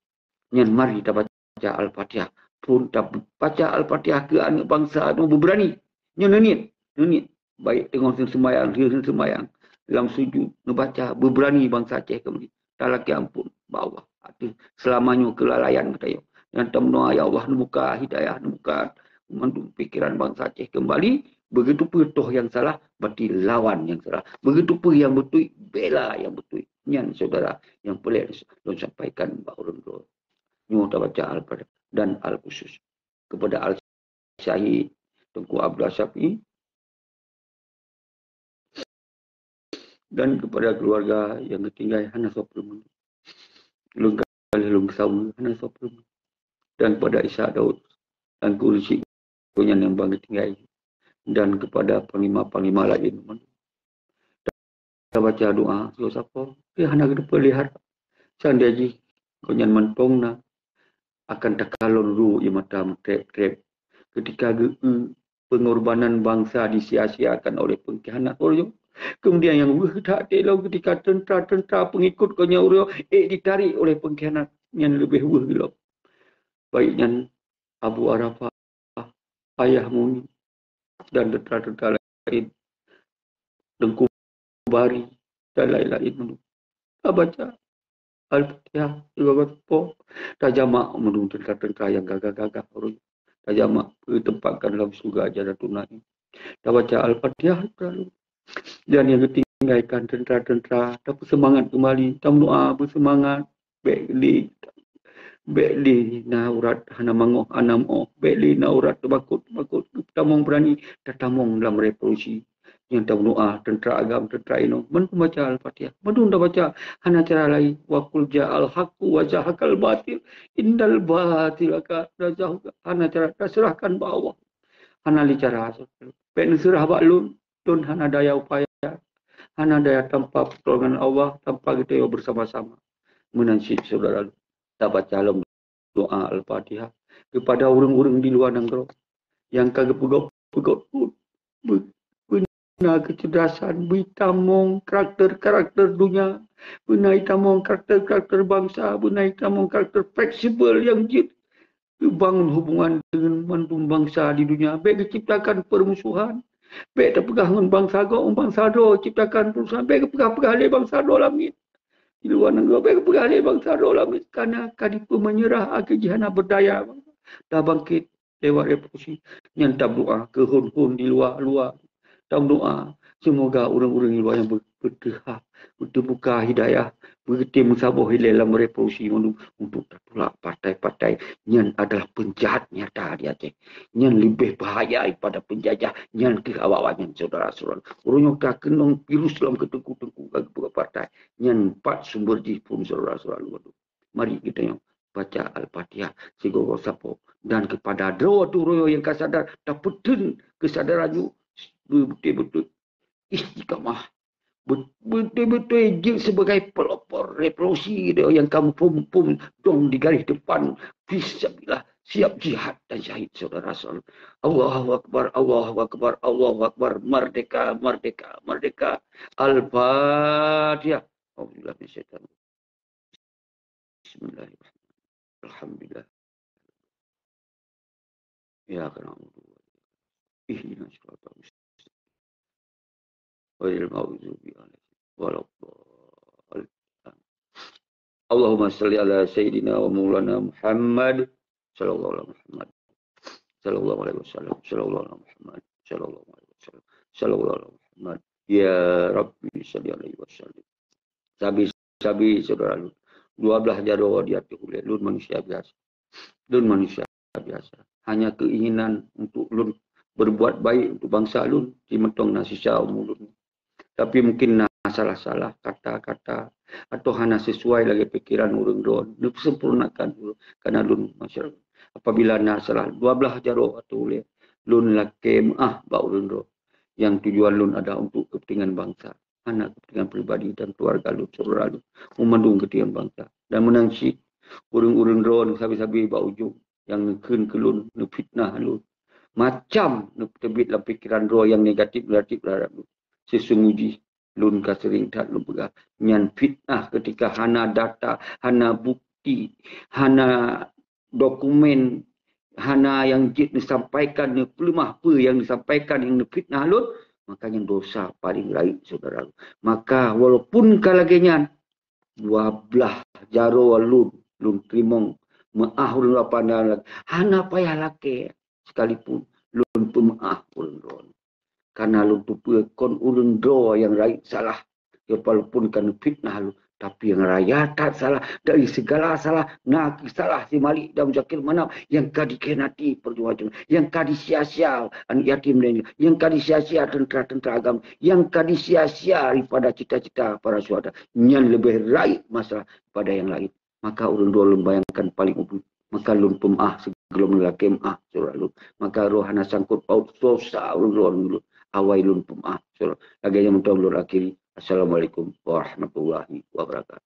Nyan mari tabaca Al-Fatihah. Phôn tabaca Al-Fatihah keu aneuk bansa nyoe beubeurani. Nyoe neuniet, neuniet. Baik teungoh seumayang, seumayang, lam sujud neubaca, beubeurani bansa Aceh keumbali. Talakèe amphon bak Allah ateueh seulama nyoe keulalaian geutanyoe. Nyang tameudoa, ya Allah, neubuka hidayah, neubuka mandum pikeran bansa Aceh keumbali. Beugeuteupeu toh nyang salah, berarti lawan nyang salah. Beugeuteupeu nyang beutôi, bela nyang beutôi. Nyan syedara nyang peureulèe lôn sampaikan bak ureueng droe. Nyoe tabaca Al-Fatihah dan Al-Khusus. Kepada Al-Syahid Teungku Abdullah Syafi'i, dan kepada keluarga nyang geutinggai hana soe peurumoh. Lôn ka lheueh lôn saweue hana soe peurumoh. Dan kepada Ishak Daud dan Teungku Rashid gobnyan nyang ban geutinggai. Dan kepada panglima-panglima laén. Tabaca doa sigoe sapo, tapi hana geuteupeue lé harap. Seandai jih gobnyan mantong na, akan takalon ruh ie mata meutreb-treb. Ketika geu-, pengorbanan bangsa disia-siakan oleh pengkhianat uroe nyoe. Kemudian nyang weueh that teuk lom ketika teuntara-teuntara pengikut geuh nyan uroe nyoe ék ditarék oleh pengkhianat, nyan leubeh weueh lom. Baik nyan Abu Arafah, Ayah Muni, dan teuntara-teuntara laén, Teungku Bari, dan laén-laén mandum. Tabaca Al-Fatihah sigoe-goe sapo, tajamak mandum teuntara-teuntara nyang gagah-gagah uroe nyoe. Tajamak, teutempatkan lam syeuruga Jannatul Naim. Tabaca Al-Fatihah siralu. Dan nyang geutinggaikan teuntara-teuntara, tapeuseumangat keumbali, tameudoa beuseumangat, bék lé, bék lé na urat hana mangoh, hana meuoh, bék lé na urat teumakot, teumakot, tamong beurani, tatamong lam revolusi. Nyang tameudoa teuntara agam, teuntara inong, mandum baca Al-Fatihah, mandum tabaca, hana cara laén. Wa qul ja'al haqqu wa zahaqal batil, innal batila kana zahuqa. Hana cara, taseurahkan bak Allah. Hana lé cara. Bék neuseurah bak lôn, lôn hana daya upaya, hana daya, tanpa pertolongan Allah, tanpa geutanyoe bersama-sama. Meunan cit syedara lôn, tabaca lom doa Al-Fatihah kepada ureuëng-ureuëng di luwa nanggroe nyang ka geupeugot-peugot buet. Beu-, beuna keucerdasan, beuitamong karakter-karakter donya, beuna itamong karakter-karakter bangsa, beuna itamong karakter fleksibel nyang jeuet geubangun hubungan deungon mandum bangsa di donya. Bék geuciptakan permusuhan. Bék tapeugah ngon bangsa gob, ngon bangsa droe ciptakan permusuhan. Bék geupeugah-peugah lé bangsa droe lam miet. Di luwa nanggroe bék geupeugah lé bangsa droe lam miet, karena ka dipeumeunyeurah, akhé jih hana beudaya bangsa. Tabangkét lewat revolusi. Nyan tameudoa keu hon-hon di luwa-luwa. Tameudoa, seumoga ureuëng-ureuëng di luwa nyang beu-, beuteuha, beuteubuka hidayah, beutem meusaboh ilée lam revolusi mandum untuk tatulak partai-partai. Nyan adalah peunjahat nyata di Aceh. Nyan leubeh bahaya daripada peunjajah. Nyan keuh awak-awak nyan, syedara-syedara. Uroe nyoe ka keunong virus lam keuteungku-teungku ka geupeugah partai. Nyan pat sumber jih phon, syedara-syedara lôn. Mari geutanyoe baca Al-Fatihah sigoe-goe sapo. Dan kepada droe teuh uroe nyoe nyang ka sadar, tapeutheun keusadaran nyoe, beutôi-beutôi istiqamah. Be-, beutôi-beutôi jeuet sibagai pelopor revolusi droe nyang ka muphom-muphom dong di garéh depan, fisabilillah, siap jihad dan syahid, syedara-syedara. Allahu Akbar, Allahu Akbar, Allahu Akbar. Merdeka, merdeka, merdeka. Al-Fatihah. Auzubillahi minasyaitonir rajim. Bismillahirrahmanirrahim. Alhamdulillah. Iyyaka na'budu wa iyyaka nasta'in. Ihdinas siratal mustaqim. Ghairil maghdubi 'alaihim waladdallin. Allahumma shalli ala sayyidina wa maulana Muhammad. Sallallahu ala Muhammad. Sallallahu alaihi wasallam. Sallallahu ala Muhammad. Sallallahu alaihi wasallam. Sallallahu ala Muhammad. Ya Rabbi, shalli alaihi wasallam. Sabe-sabe syedara lôn, dua blaih jaroe di ateueh ulée. Lôn manusia biasa. Lôn manusia biasa. Hanya keinginan untuk lôn berbuat baik untuk bangsa lôn, simeutong na sisa umu lôn. Tapi mungkin na salah-salah kata-kata atau hana sesuai lagée pikiran ureuëng droe, neupeusempurnakan dulu, karena lôn masyarakat. Apabila na salah dua blaih jaroe ateueh ulée, lôn lakée meuáh bak ureuëng droe. Nyang tujuan lôn adalah untuk kepentingan bangsa, hana kepentingan pribadi dan keluarga lôn, syedara lôn. Meumandum kepentingan bangsa. Dan meunan cit, ureuëng-ureuëng droe sabe-sabe bak ujong nyang neukheun keu lôn, neufitnah lôn. Macam neuteubiet lam pikiran droe nyang negatif-negatif terhadap lôn. Sesungguh jih, lôn ka sering that lôn peugah, nyan fitnah ketika hana data, hana bukti, hana dokumen, hana nyang jeuet neusampaikan, neupeuleumah peue nyang neusampaikan, nyang neufitnah lôn, maka nyan dosa paleng rayeuk, syedara. Maka walaupun ka lagée nyan, dua blaih jaroe lôn, lôn teurimong meuáh ureuëng droe, hana payah lakée, sekalipun lôn peumeuáh ureuëng droe. Karena lôn teupeue kon ureuëng droe nyang rayeuk salah, ya, walaupun ka neufitnah lôn, tapi nyang raya that salah dari segala salah, na kheueh salah si Malik dan Muzakir Manaf nyang ka dikhianati perjuangan, nyang ka disia-sia aneuk yatim dan nyang ka disia-sia teuntara-teuntara agama, nyang ka disia-sia daripada cita-cita para syuhada. Nyan leubeh rayeuk masalah pada nyang laén. Maka ureuëng droe lôn bayangkan paleng ubit. Maka lôn peumeuáh sigohlom lakée meuáh, syedara lôn. Maka droe hana sangkot paut dosa ureuëng droe ngon lôn. Awai lôn peumeuáh, syedara. Lagée nyan mantong lôn akhiri. Assalamualaikum warahmatullahi wabarakatuh.